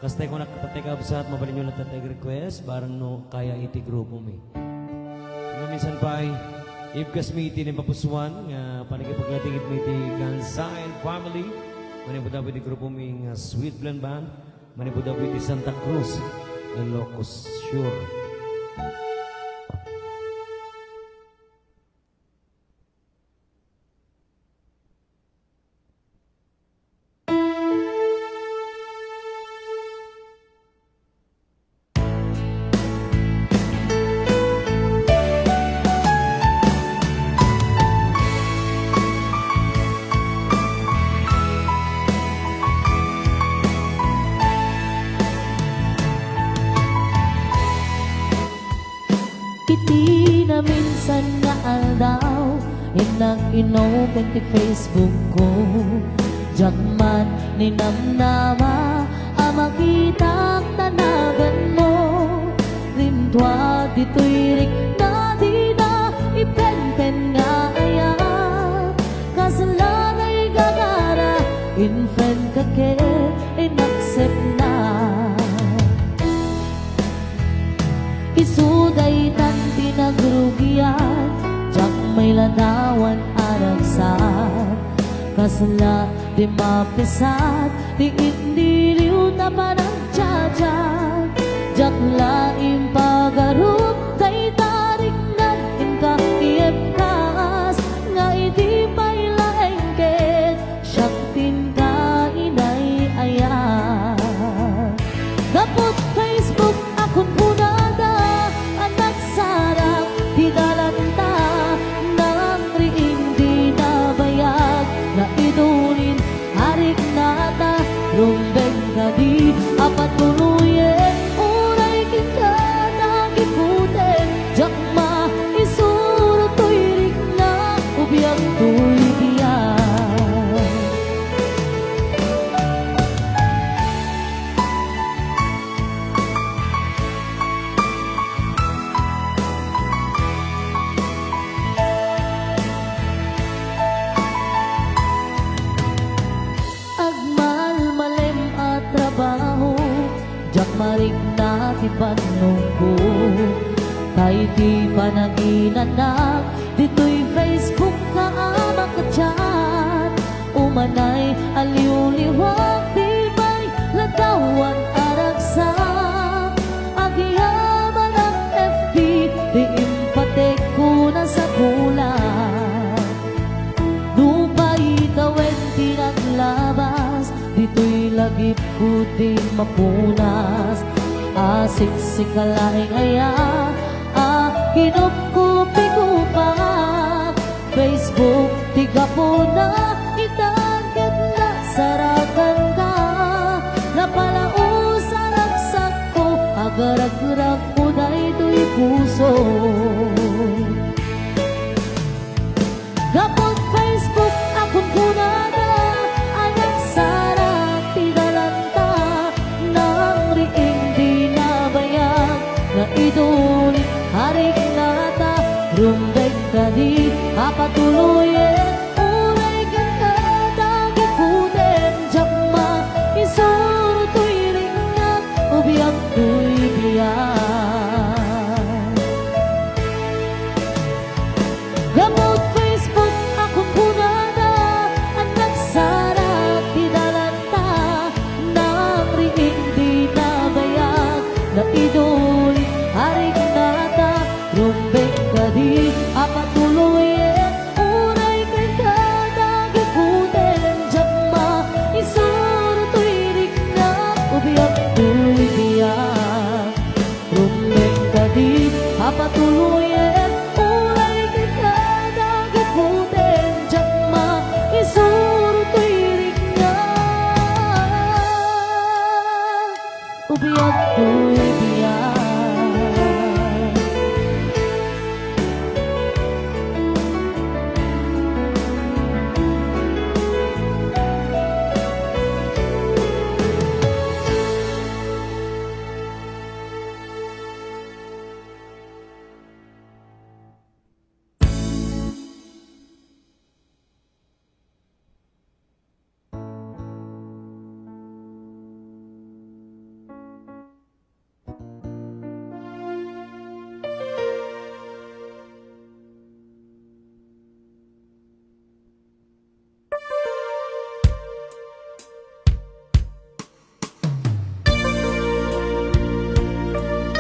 Kastay ko nakapatay kabsat, mabalinyo na tatay request, barang no kaya iti grupo mi. Nga minsan pa'y, ibkas mi iti ni Papusuan, nga panagipaglating iti Gansain family, manipud-apud iti grupo mi nga Sweet Blend Band, manipud-apud iti Santa Cruz, Ilocos Sur. Iti naminsan nga aldaw, innak inopen ti Facebook ko. Diak man ninamnama a makitak danaganmo. Rintua ditoy rikna dina ipenpen nga aya. Kasla nga igagara, in friend ka ket in-accept na. Isu daytan ti nagrugian, diak mailadawan a ragsak. Kasla ti mapisat ti indiliw ta panagchat-chat. Diak la impagarup dayta riknad inka iibkas, nga idi pay laeng ket siak ti inka inay-ayat. Gapu iti Facebook a kunkunada a nagsarang ti dalanta, nangriing di nabayag nga idunin a riknata, rumbeng kadi a patuloyen, uray kenka nakiputen, diak maisuro toy rikna, ubiag toy biag. Agmalmalem a trabaho, diak marikna ti bannogko. Ta iti panaginanak ditoy Facebook ka a makachat, umanay a liwliwak ti mailadawan a ragsak. Agyamanak F B ti impatekko nasapulan. Nupay tawen ti naglabas, ditoy lagipko ti mapunas. Asiksika laeng aya a kinupkupikupak. Facebook ti gapuna, itan ket nasarakanka. Napalaus a ragsakko, agaragragko daytoy puso. Gapu iti Facebook a kunkunada a nagsarang ti dalanta, nangriing di nabayag nga idunin a riknata, rumbeng kadi a patuloyen, uray kenka nakiputen, diak maisu Idol, ariknata, rumbeng kadi, a patuloyen, uray kenka, dagikutem, diak maisuro toy rikna, o biag toy biag. Rumbeng kadi, a patuloyen, uray kenka, dagikutem, diak maisuro toy rikna. O biag toy biag.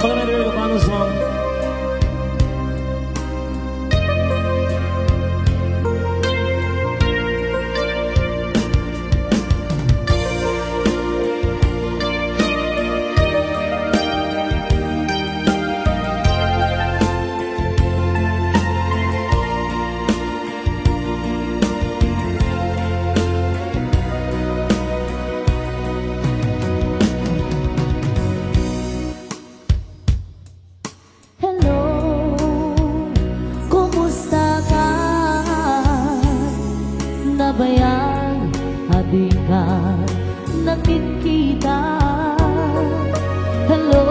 Pagkakailan Ilocano song. Hello, kumusta ka? Nabayag a dika nakitkita. Hello,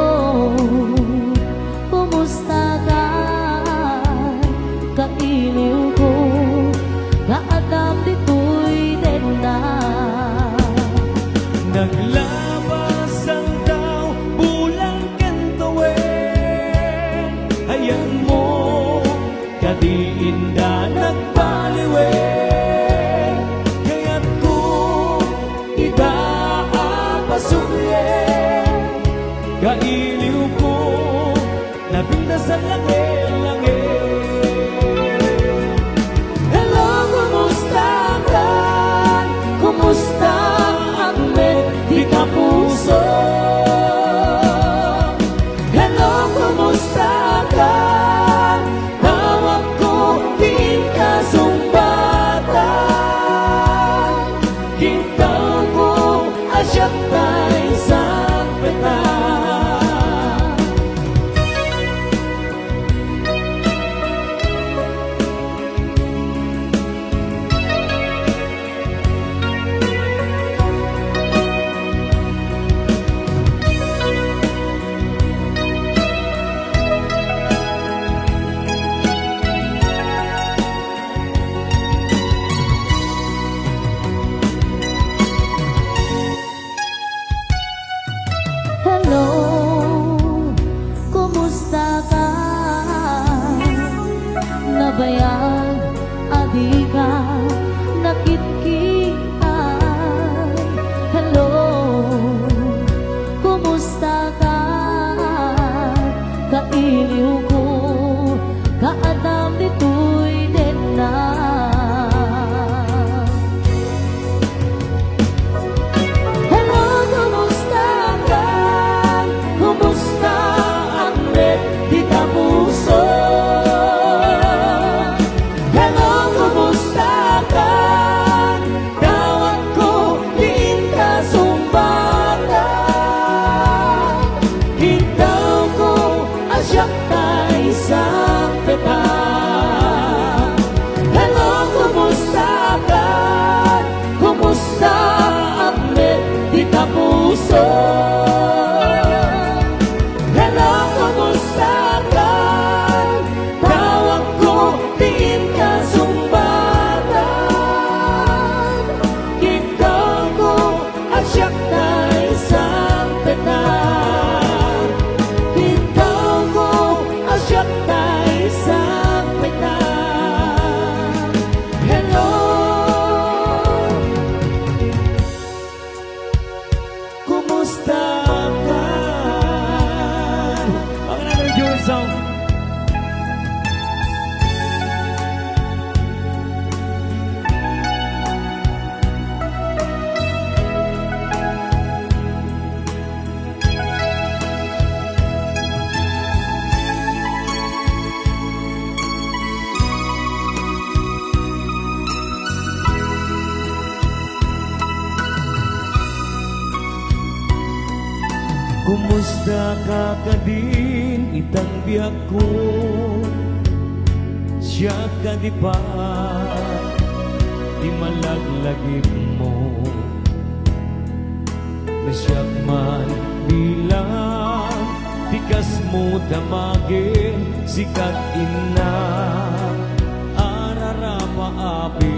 kumusta ka? Kailiwko, kaadda ditoy denna. Naglabas aldaw, bulan ken tawen, ayanmo kadi inda nagbaliwen. Kayatko ita a pasuklen, kailiwko, napintas a langel-langel. Hello, kumusta ka? Kumusta met dita puso? Hello, kumusta ka? Tawagko ti inka sungbatan. Kitaenko a siak tay sangpetan. Hello, kumusta ka? Nabayag a dika nakitkita. Hello, kumusta ka? Kailiwko, kaadda ditoy denna. Hello, kumusta ka? Kumusta met dita puso? Hello, kumusta ka? Tawagko ti inka sungbatan. Kitaenko a siak tay sangpetan. Hello, kumusta ka? Kumusta met dita puso? Hello, kumusta ka? Tawagko ti inka sungbatan. Kitaenko a siak tay sangpetan. Kitaenko a siak tay sangpetan. Hello, kumusta ka? Sound. Kumusta ka kadin itang biagko? Siak kadi pay ti malaglagipmo. No siak man bilang ti kasmo damagen, sika ti inna, ararapa, apit.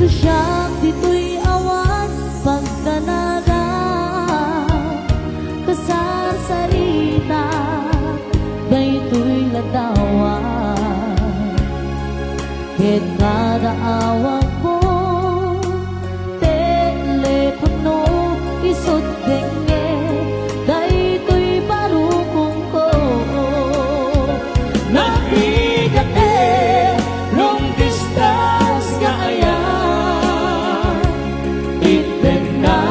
No siak ditoy awan pagdanada, kasarsarita daytoy ladawan. Ket kada awagko, telepono, isut dengnge daytoy barukongko. Nagrigat ti long distance nga ayan, itdenna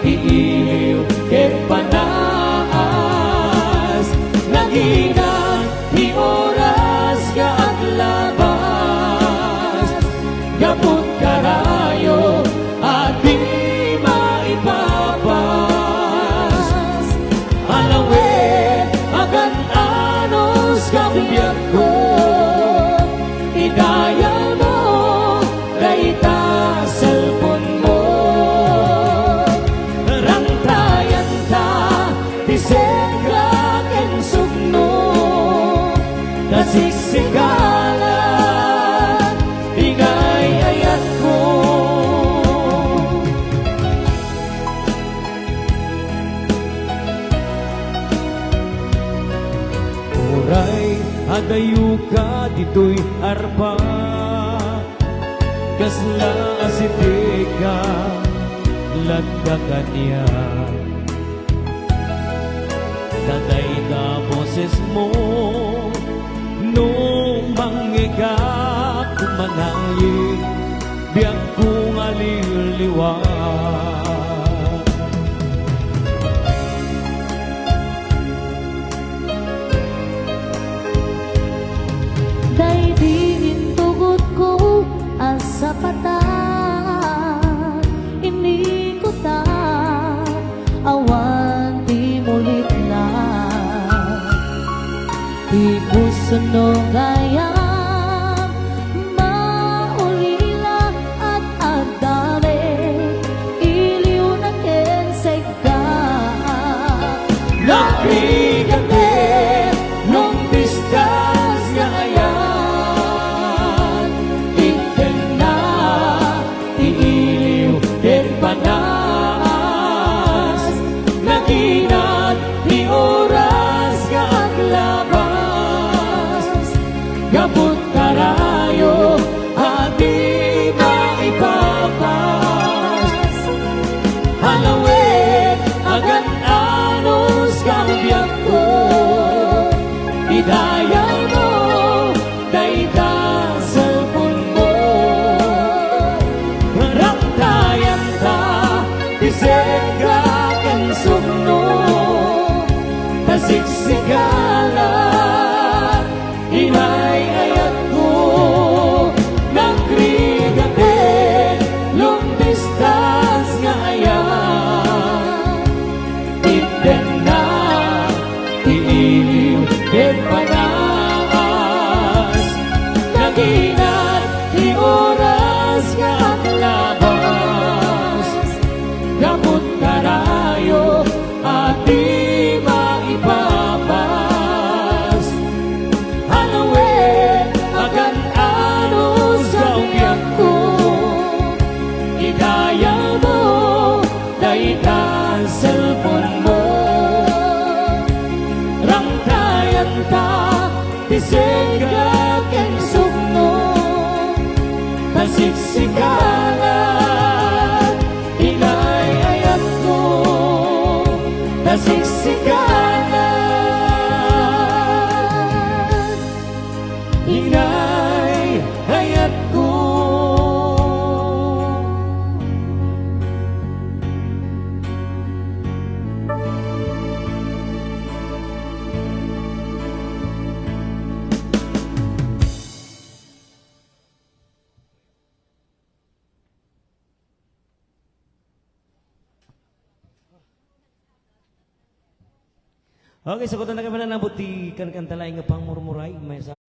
ti iliw ket panaas. Naginan ti oras nga aglabas, gapu ti karayo a di maipapas. Alawet, agan-anos nga biagko, idayawmo dayta cellphone-mo. Rantayanta ti sengka ken sugno, ta siksikala ti ay-ayatko. Uray adayoka ditoy arpa, kasla asidegka lattan kaniak. Ta dayta bosesmo, no mangngegak, manayek biagko nga liwliwa. Daydi intugotko a sapata, inikutan, awan ti mulitna. Ti puso no gayam maulila, ad-adda met iliwna ken seg- Nagrigat ti long distance nga ayan, itdenna ti iliw ken panaas. Naginan ti oras nga aglabas, gapu ti karayo a di maipapas. Alawet, agan-anos nga biagko, idayawmo dayta cellphone-mo. Rantayanta ti sengka ken sugno, ta siksikala ti ay-ayatko. Nagrigat ti long distance nga ayan, itdenna ti iliw ken panaas. Naginan ti oras nga aglabas, gapu ti karayo a di maipapas. Alawet, agan-anos nga biagko, idayawmo dayta cellphone-mo. Rantayanta ti sengka ken sugno, ta Nasiksikanak, inay ayatko, nasiksikanak, inay ayatko. Okay, sagutan na kami na nabuti kan kanta laeng nga pangmurmuray. May sa-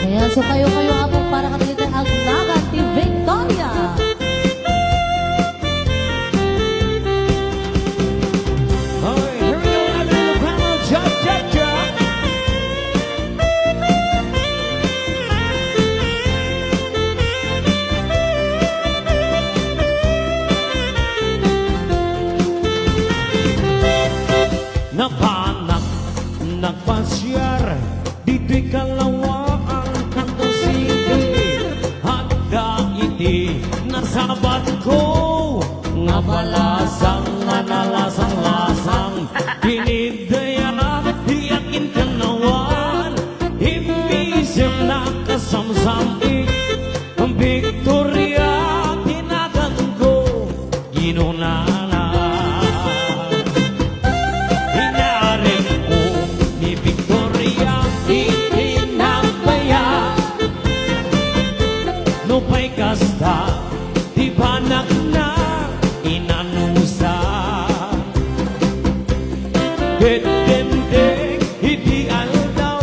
Ayan, so kayo, kayo, abot para kanila agnagan ti Victoria. Okay, here we go, another Ilocano. Cha, cha, cha. Napanak, nagpasiar, ditoy Calawaan, Candon City. Adda iti nasabatko nga balasang, nga nalasang-lasang. Kinidaya, diak inkannawan, immisim nakasamsam-i. Victoria ti naganko, kinunana. Inarimko ni Victoria iti nabaya. Nupay kasta ti panakna, inanusa. Ket dimteng iti aldaw,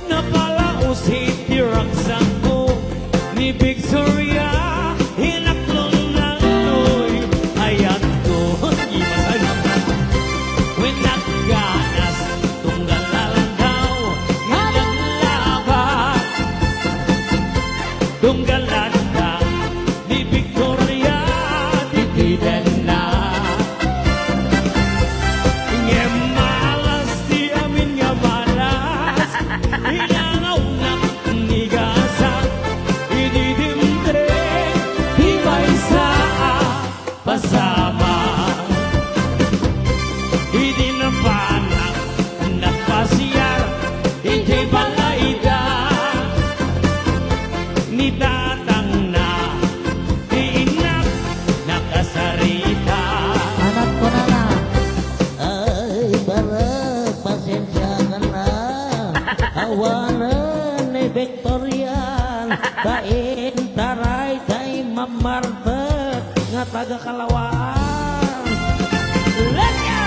napalaos iti ragsakko ni Victoria, inaklon nanoy ayatko. Ibasan. Wen nagganas, tunggal aldaw, nga naglaba. Tunggal adda ni Victoria ti tidenna. Ngem malas ti amin nga malas, inangawnak ni gasa, idi dimteng ti maysa a pasamak. Idi napanak, nagpasiar iti balayda, ni tatangna, ti innak, nakasarita. Anak ko na na. Ay, barek, pasensiakan na. Awanen ni Victorian, ta intaray tay mammartek nga taga Kalawaan. Let's go!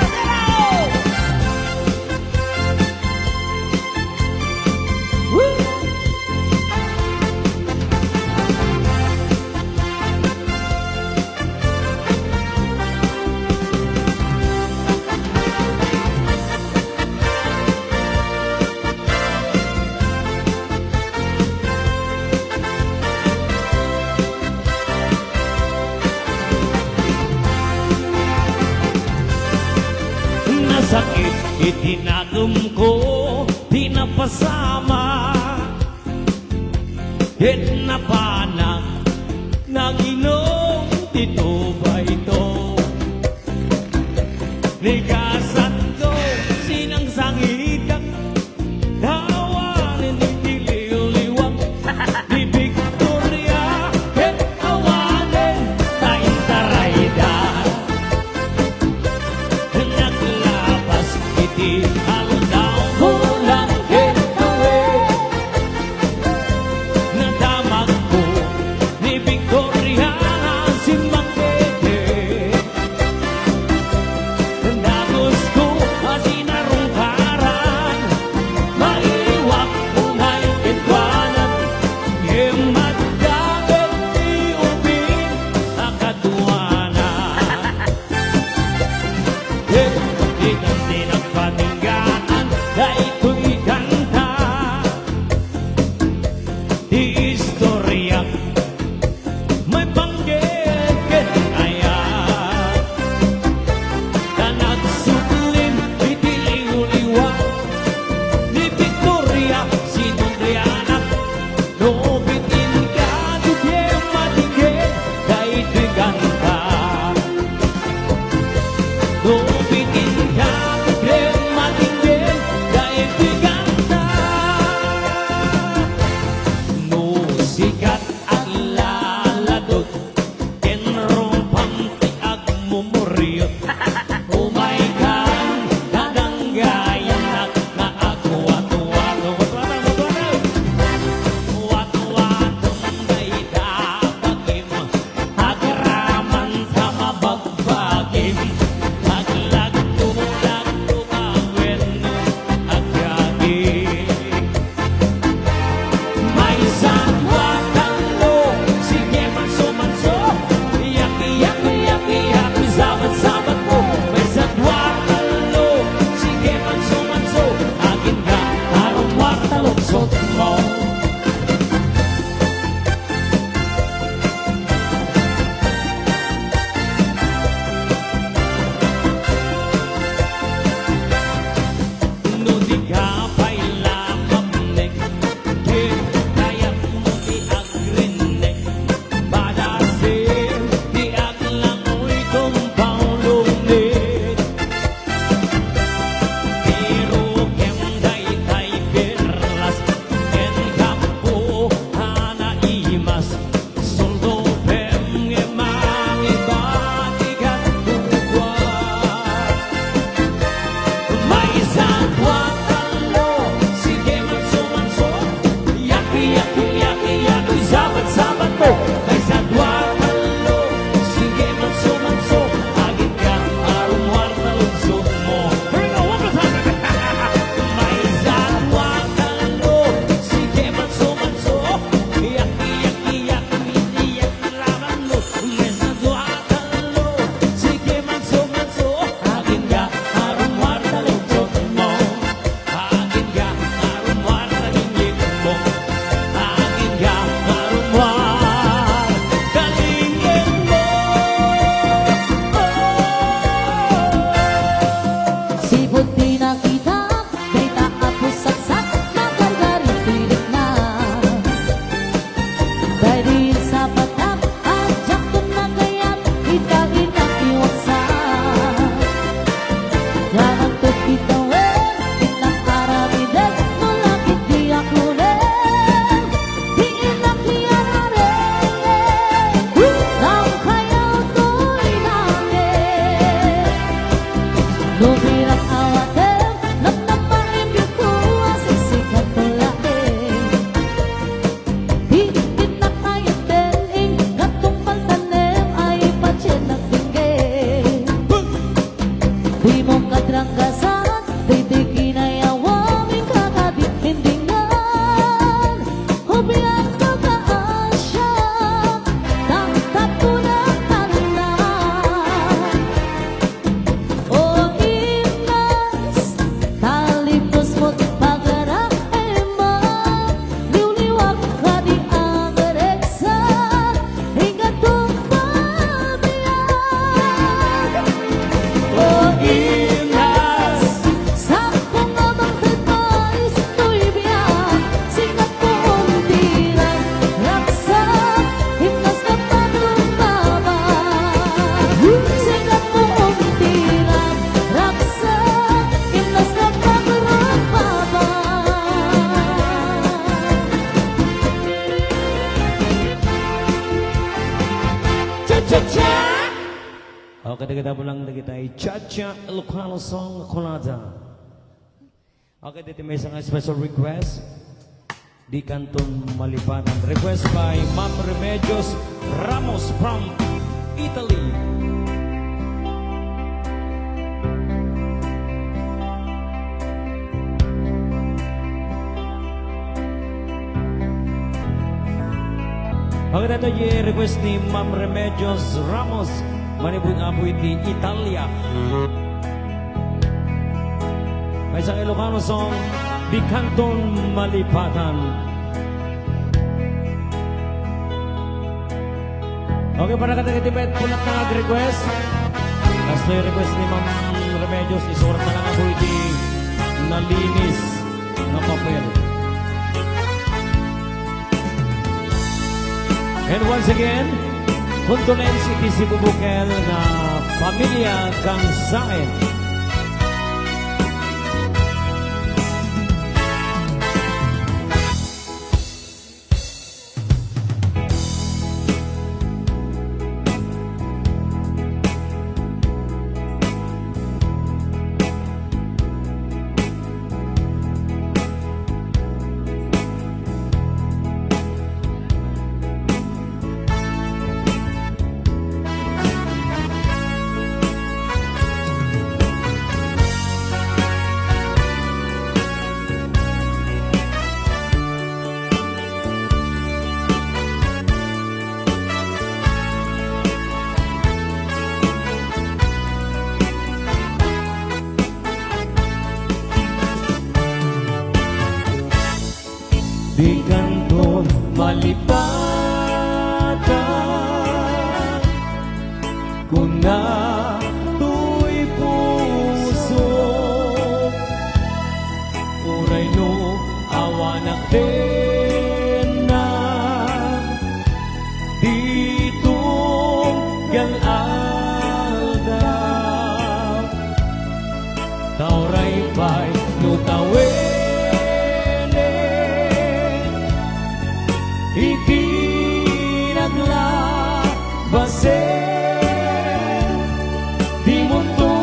Woo! Nasakit iti nakemko ti napasamak. Ket napanak nanginom ti tubayto. Ni gasatko, sinangsangitak, awanen iti liwliwak ni Victoria, ket awanen ta intarayda. Naglabas iti aldaw, kulang ket kawes. Nadamagko ni Victoria, Cha-cha! Okay, dagita mo lang, dagita. Cha-cha, Ilocano song, kunada. Okay, dito may isang special request. Di kanton malipatan. Request by Ma'am Remedios Ramos from Italy. Pagkatapos, request ni Ma'am Remedios Ramos, manipud-apo iti Italia. Maysa nga Ilocano song, Di Kanton Malipatan. Okay, para kadagiti met, punat na nag-request. Basta yung request ni Ma'am Remedios, isurat na lang ako iti nalinis nga papel. And once again, condolence iti Cebu Bukel nga pamilya Kansain. Di kanton malipatan, kuna toy puso. Uray no awanak dennak, di tunggal aldaw. Ta uray pay no tawenek iti naglabasen, dimonto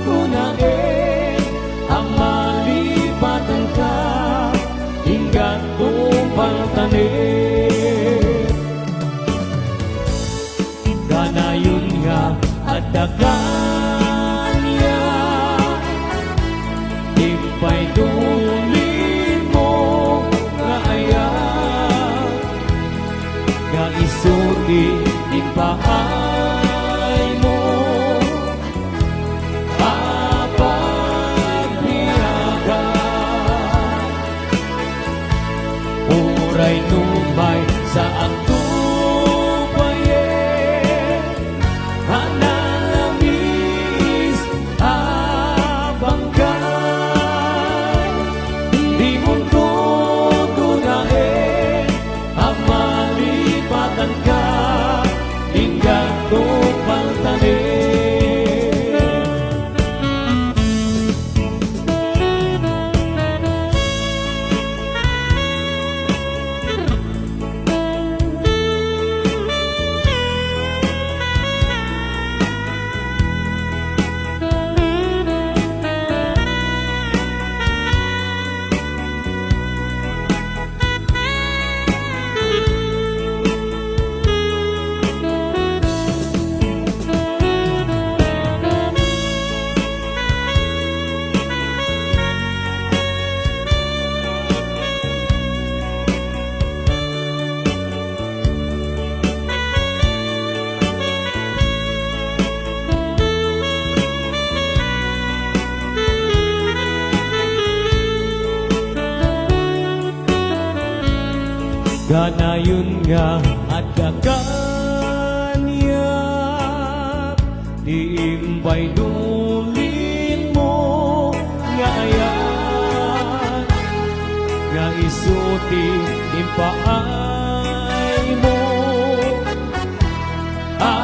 kunaen a malipatanka, inggato paltanen. Kanayon nga adda kaniak, impaydulin mo nga ayat, nga isu ti impaay mo a pagbiagan. Uray no maysa a tupayen a nalamis a bangkay, dimonto kunaen a malipatanka, inggato paltanen. Kanayon nga adda kaniak ti impaydulin mo nga ayat, nga isu ti impaay mo a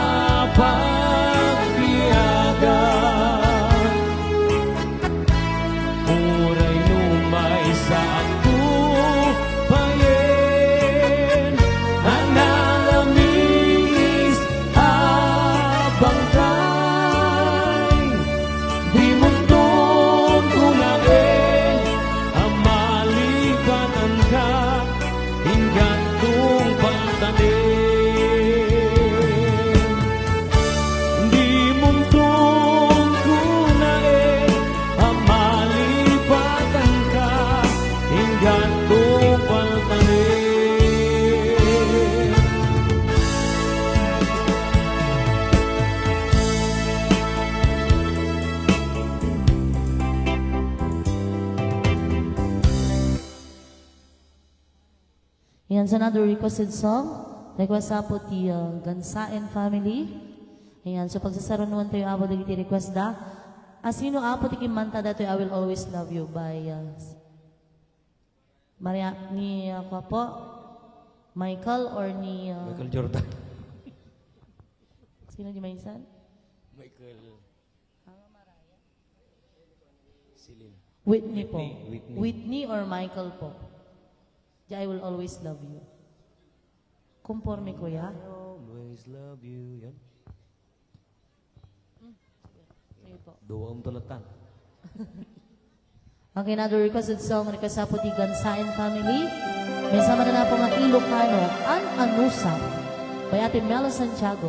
pagbiagan. Uray no maysa a tupayen a nalamis a There's another requested song. Request apo ti, uh, Gansaen family. Ayan, so pagsasarunuan tayo apo dagiti request da. Asino apo ti kimmanta datoy I Will Always Love You by, uh, Maria, ni, uh, kua po? Michael or ni, uh, Michael Jordan. Sino di maisan? Michael. Celine. Whitney po. Whitney, Whitney. Whitney or Michael po? Di I Will Always Love You. Konforme, kuya? I always love you. Yan. Mm. Sige po. Duwa ang tulatan. Okay, another requested song, request apo ti Gansaen family. May sama na po nga Ilocano, An Anusam, by Ate Melo Santiago.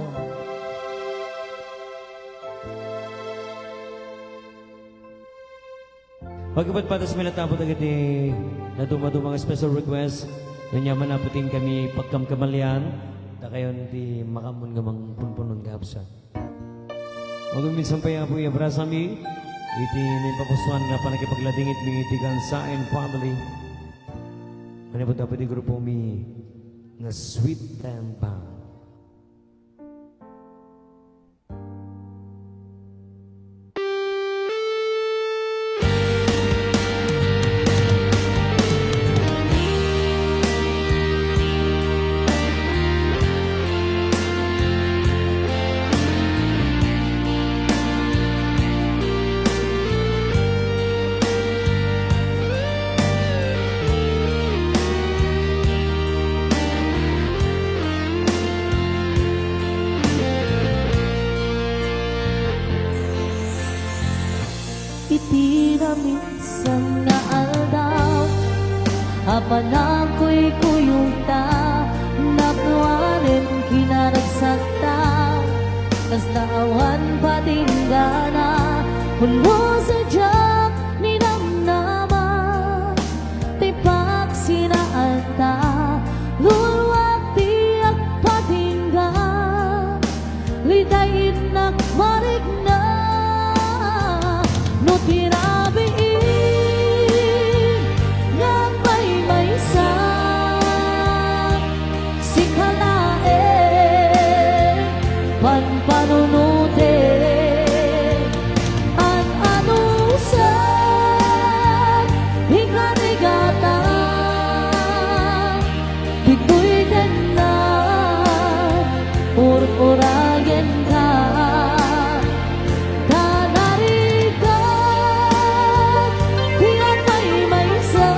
Pagpatpatas mi latta apo dagiti naduma-duma nga special request. Ania man apo ti inkami pagkamkamalian, dakayon ti makaammo nga mangpunpunon nga absa. Maguminsan pay apo, iabrasami iti naipapusuan nga pannakipagladingit mi iti Gansaen family. Manipud apo ti grupo mi nga Sweet Band Band. Iti naminsan nga aldaw a panagkuykuyogta, napnuanen kinaragsakta, kasta awan patinggana, pudno sadiak ninamnama. Ti paksinaanta, luluak ti agpatingga, lidainnak marikna. No ti rabiin nga agmaymaysa, sika laeng panpanunoten. An-anusan, ikarigatan, ditoy dennak, ur-urayenka. Ta narigat ti agmaymaysa,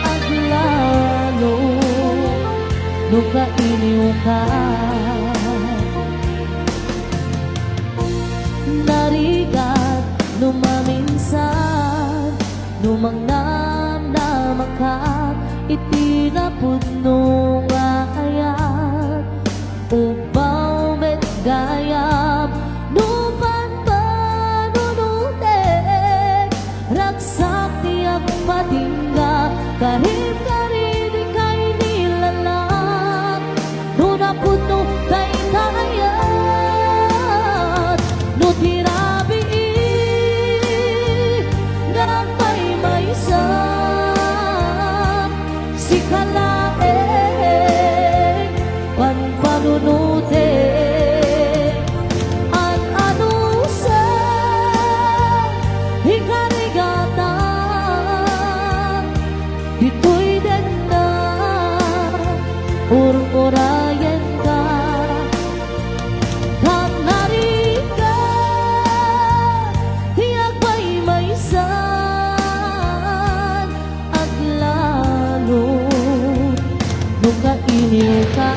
aglalo no kailiwka. Narigat no maminsan, no mangnamnamaka iti napudno nga ayat. Ubbaw met gayam no panpanunotek, ragsak ti agpatingga, karim-karim dikay nilalak. No napudno dayta ayat, no ti rabii nga agmaymaysa, sika laeng panpanunotek. An-anusan, ikarigatan, ditoy dennak, ur-urayenka. Tan narigat ti agmaymaysan, aglalo no kailiwka.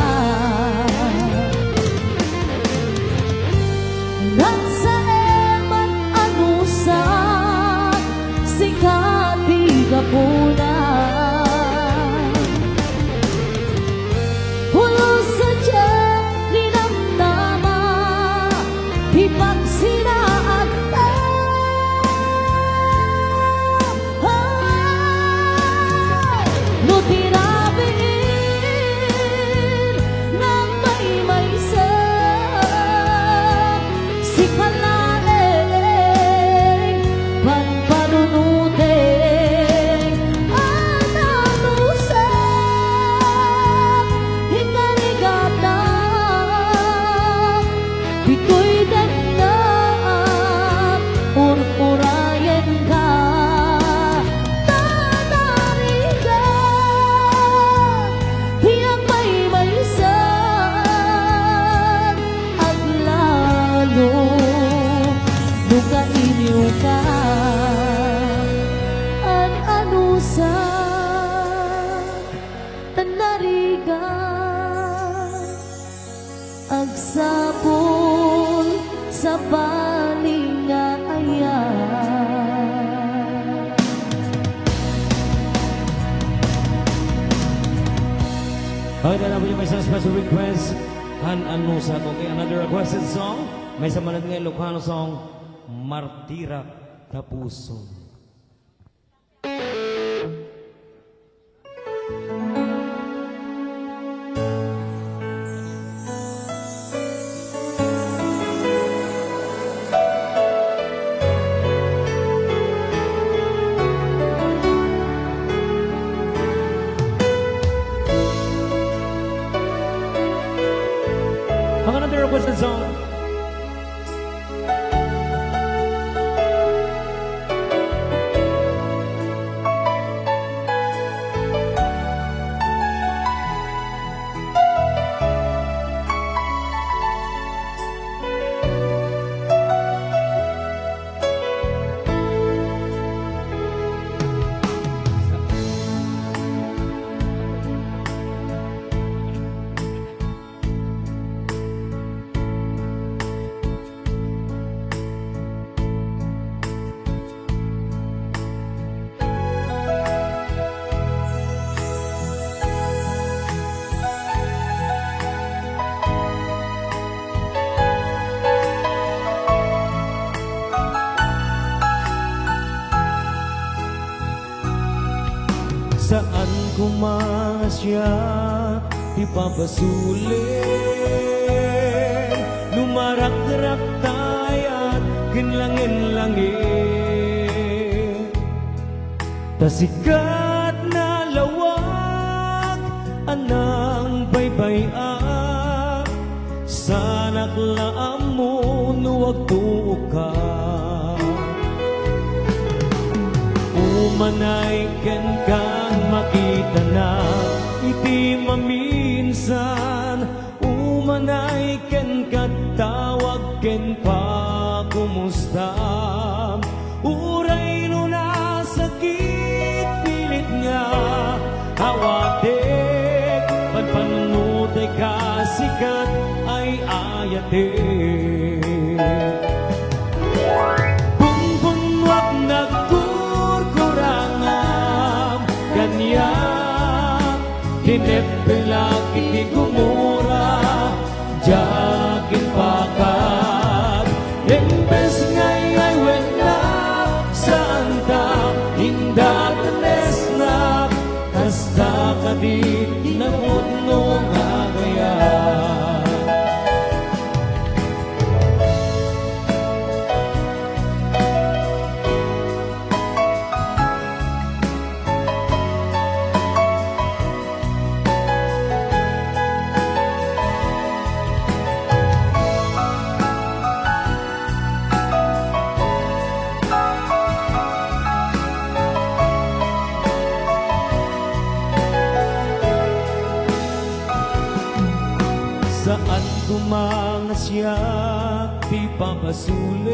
Agsapul, sabali nga ayat. Okay, then, we have some special request. An Anusa. Okay, another requested song. Maysa man nga Ilocano song, Martirak ta Puso. Ang another requested song. Saan koma nga siak ti papasulem no maragrakta ayat ken langen-langen. Ta sikat nalawag a nangbaybay-ak, saanak la ammo no agtuokka. Umanay kenka makitanak iti maminsan, umanay kenka tawag ken pakumustam. Uray no nasakit, pilit nga awatek, panpanunoteka sikat ay ayatek. Bungbungoak nagkurkurangam kaniak, tineppelak iti gumura, diak impakat. Imbes nga iyaywetnak, saanta indatenesnak, kasta kadi ti napudno nga agayat. Saan koma nga siak ti papasulem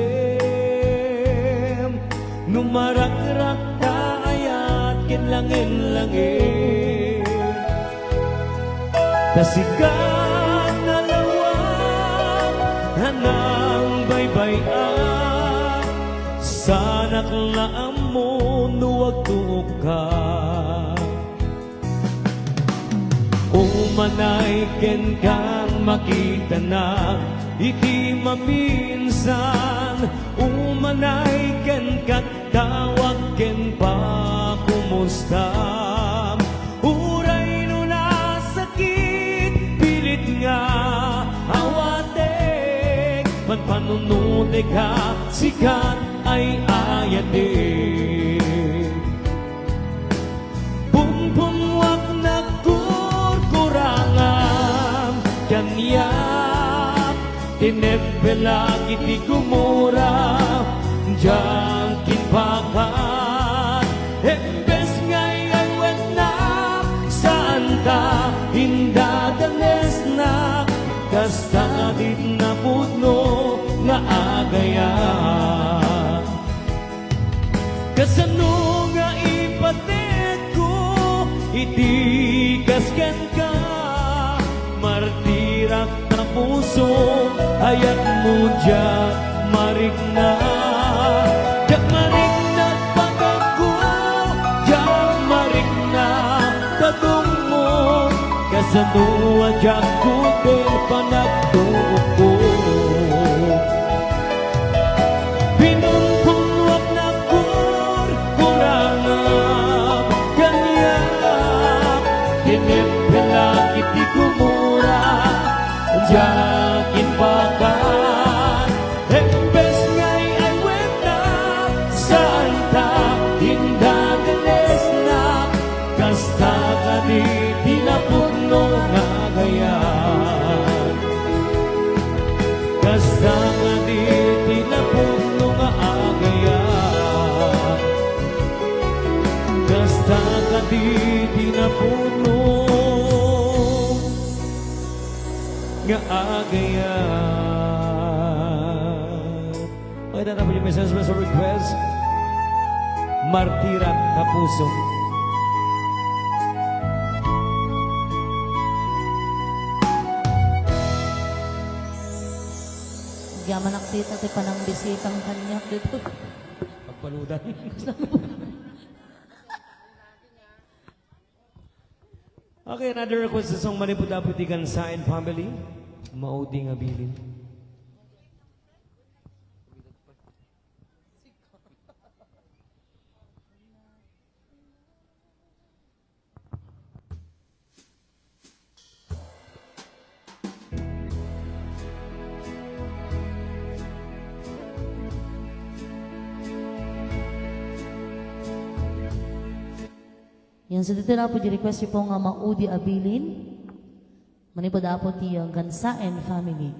no maragrakta ayat ken langen-langen. Ta sikat nalawag a nangbaybay-ak, saanak la ammo no agtuokka. Umanay kenka makitanak iti maminsan, umanay kenka tawag ken pakumustam. Uray no nasakit, pilit nga awatek, panpanunoteka sikat ay ayatek. Bungbungoak nagkurkurangam kaniak, tineppelak iti gumura, diak impakat. Imbes nga iyaywetnak, saanta indatenesnak, kasta ti napudno nga agayat. Kasano nga ipatekko iti kas kenka? Martirak ta Puso, ayatmo diak marikna. Diak marikna pagagko, diak marikna dadummo. Kasano a diak kuder panagtuokko? Pinumpunnoak nakurkurangam, kaniak, tineppelak iti gumura, diak impakan. Imbes nga ay-aywena, saanta indadelesna, kasta kadi ti napudno nga agayat. Kasta kadi ti napudno nga agayat. Kasta kadi ti napudno nga agayat. Okay, tatapo yung message, special request. Martirak ta puso. Yaman nakita ti panangbisitang kaniak dito. Pagbaludan. Okay, another request song manipud-apod ti Gansain family. Maudi nga bilin. Yan, so dito na po di request po nga maudi a bilin. Manipud-apod ti, uh, Gansaen family.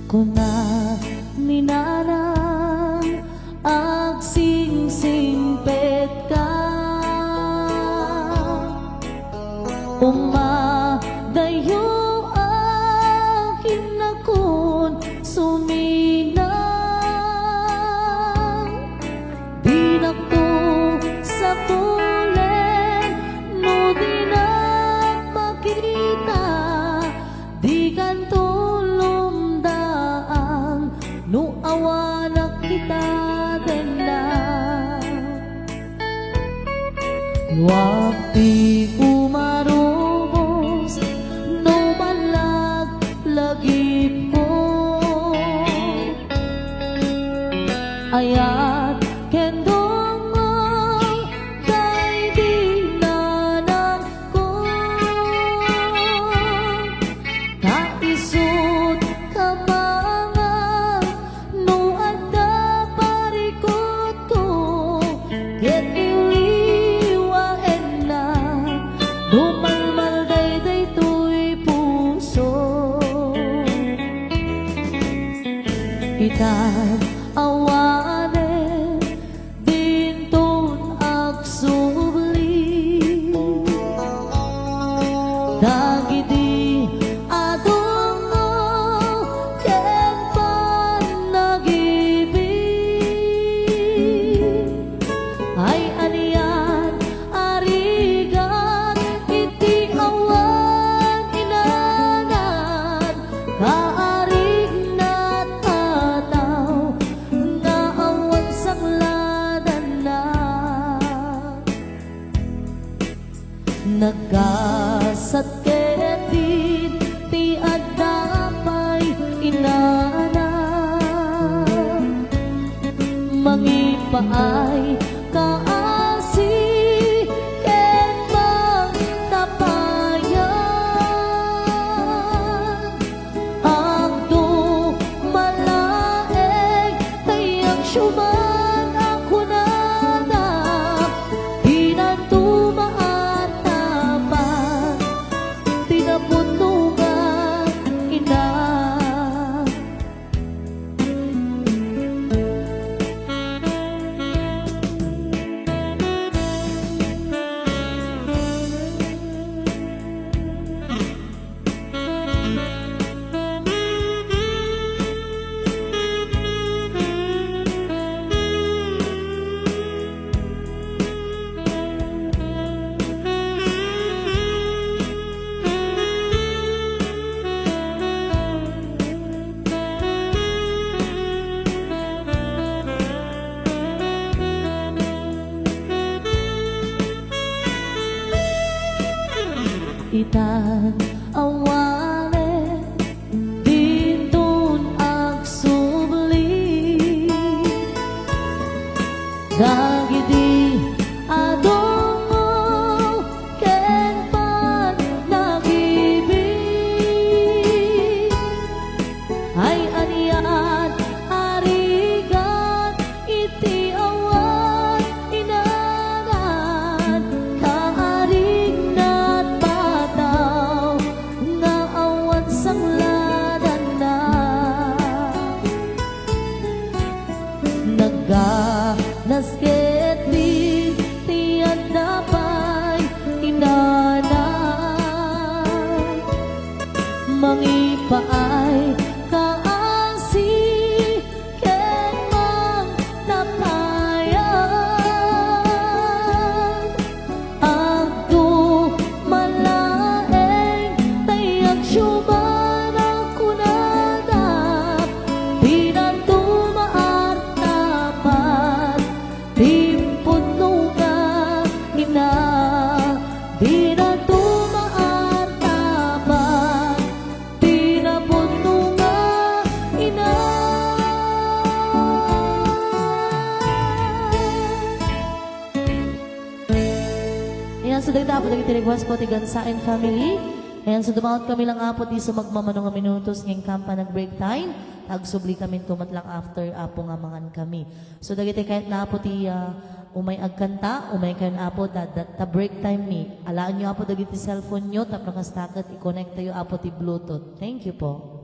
Kuna ni Nanang, agsingsingsingpetka. Umadayo a kinakon suminang. Dinakto sapulen no dinak makita. Dikanto lumdaan no awanak ita dennak. No agdi umarubos no manlaglagipko. Ayat ken dungngol daydi nanangko. Ta isut' kabangan no adda parikutko, ket iliwaennak no malmalday daytoy puso. Itan awanen dinton agsubli dagidi a dungngol ken pannag-ibig. Ay anian a rigat iti awan inanad, kaarignat a tao nga awan sangladanna. Naggasat ketdi ti adda pay inana. Mangipaay kaasi ken mangtapayan. Agduma laeng Tuman a kunada, dinanto maartapan, ti napunno nga ina. Itan awanen, dinton agsubli dagidi a dungol ken pannakibig. Ay anian a rigat iti awan inanan, kaarignat pataw nga awan sangladanna. Nagganas ket di ti adda pay inana. Mangipaay kaasi ken mangtapayan. Agduma laeng tay agsiuman a kunada, dinanto maartapan, ti impunno nga ina, dinanto maartapan, ti napunno nga ina. Ayan, so dagita, Apo, dagiti request po ti Gansain family. Ayan, so dumaot kami lang, Apo, ti sumagmamano nga minutos ngem kampa nag-break time. Agsubli kami to met lang after, Apo, nga mangan kami. So dagiti kayatna, Apo, ti, ah, umay agkanta, umay kayon, Apo, ta, ta, ta break time mi. Alaenyo, Apo, dagiti cellphone-yo, tapno kasta ket i-connect tayo, Apo, ti Bluetooth. Thank you po.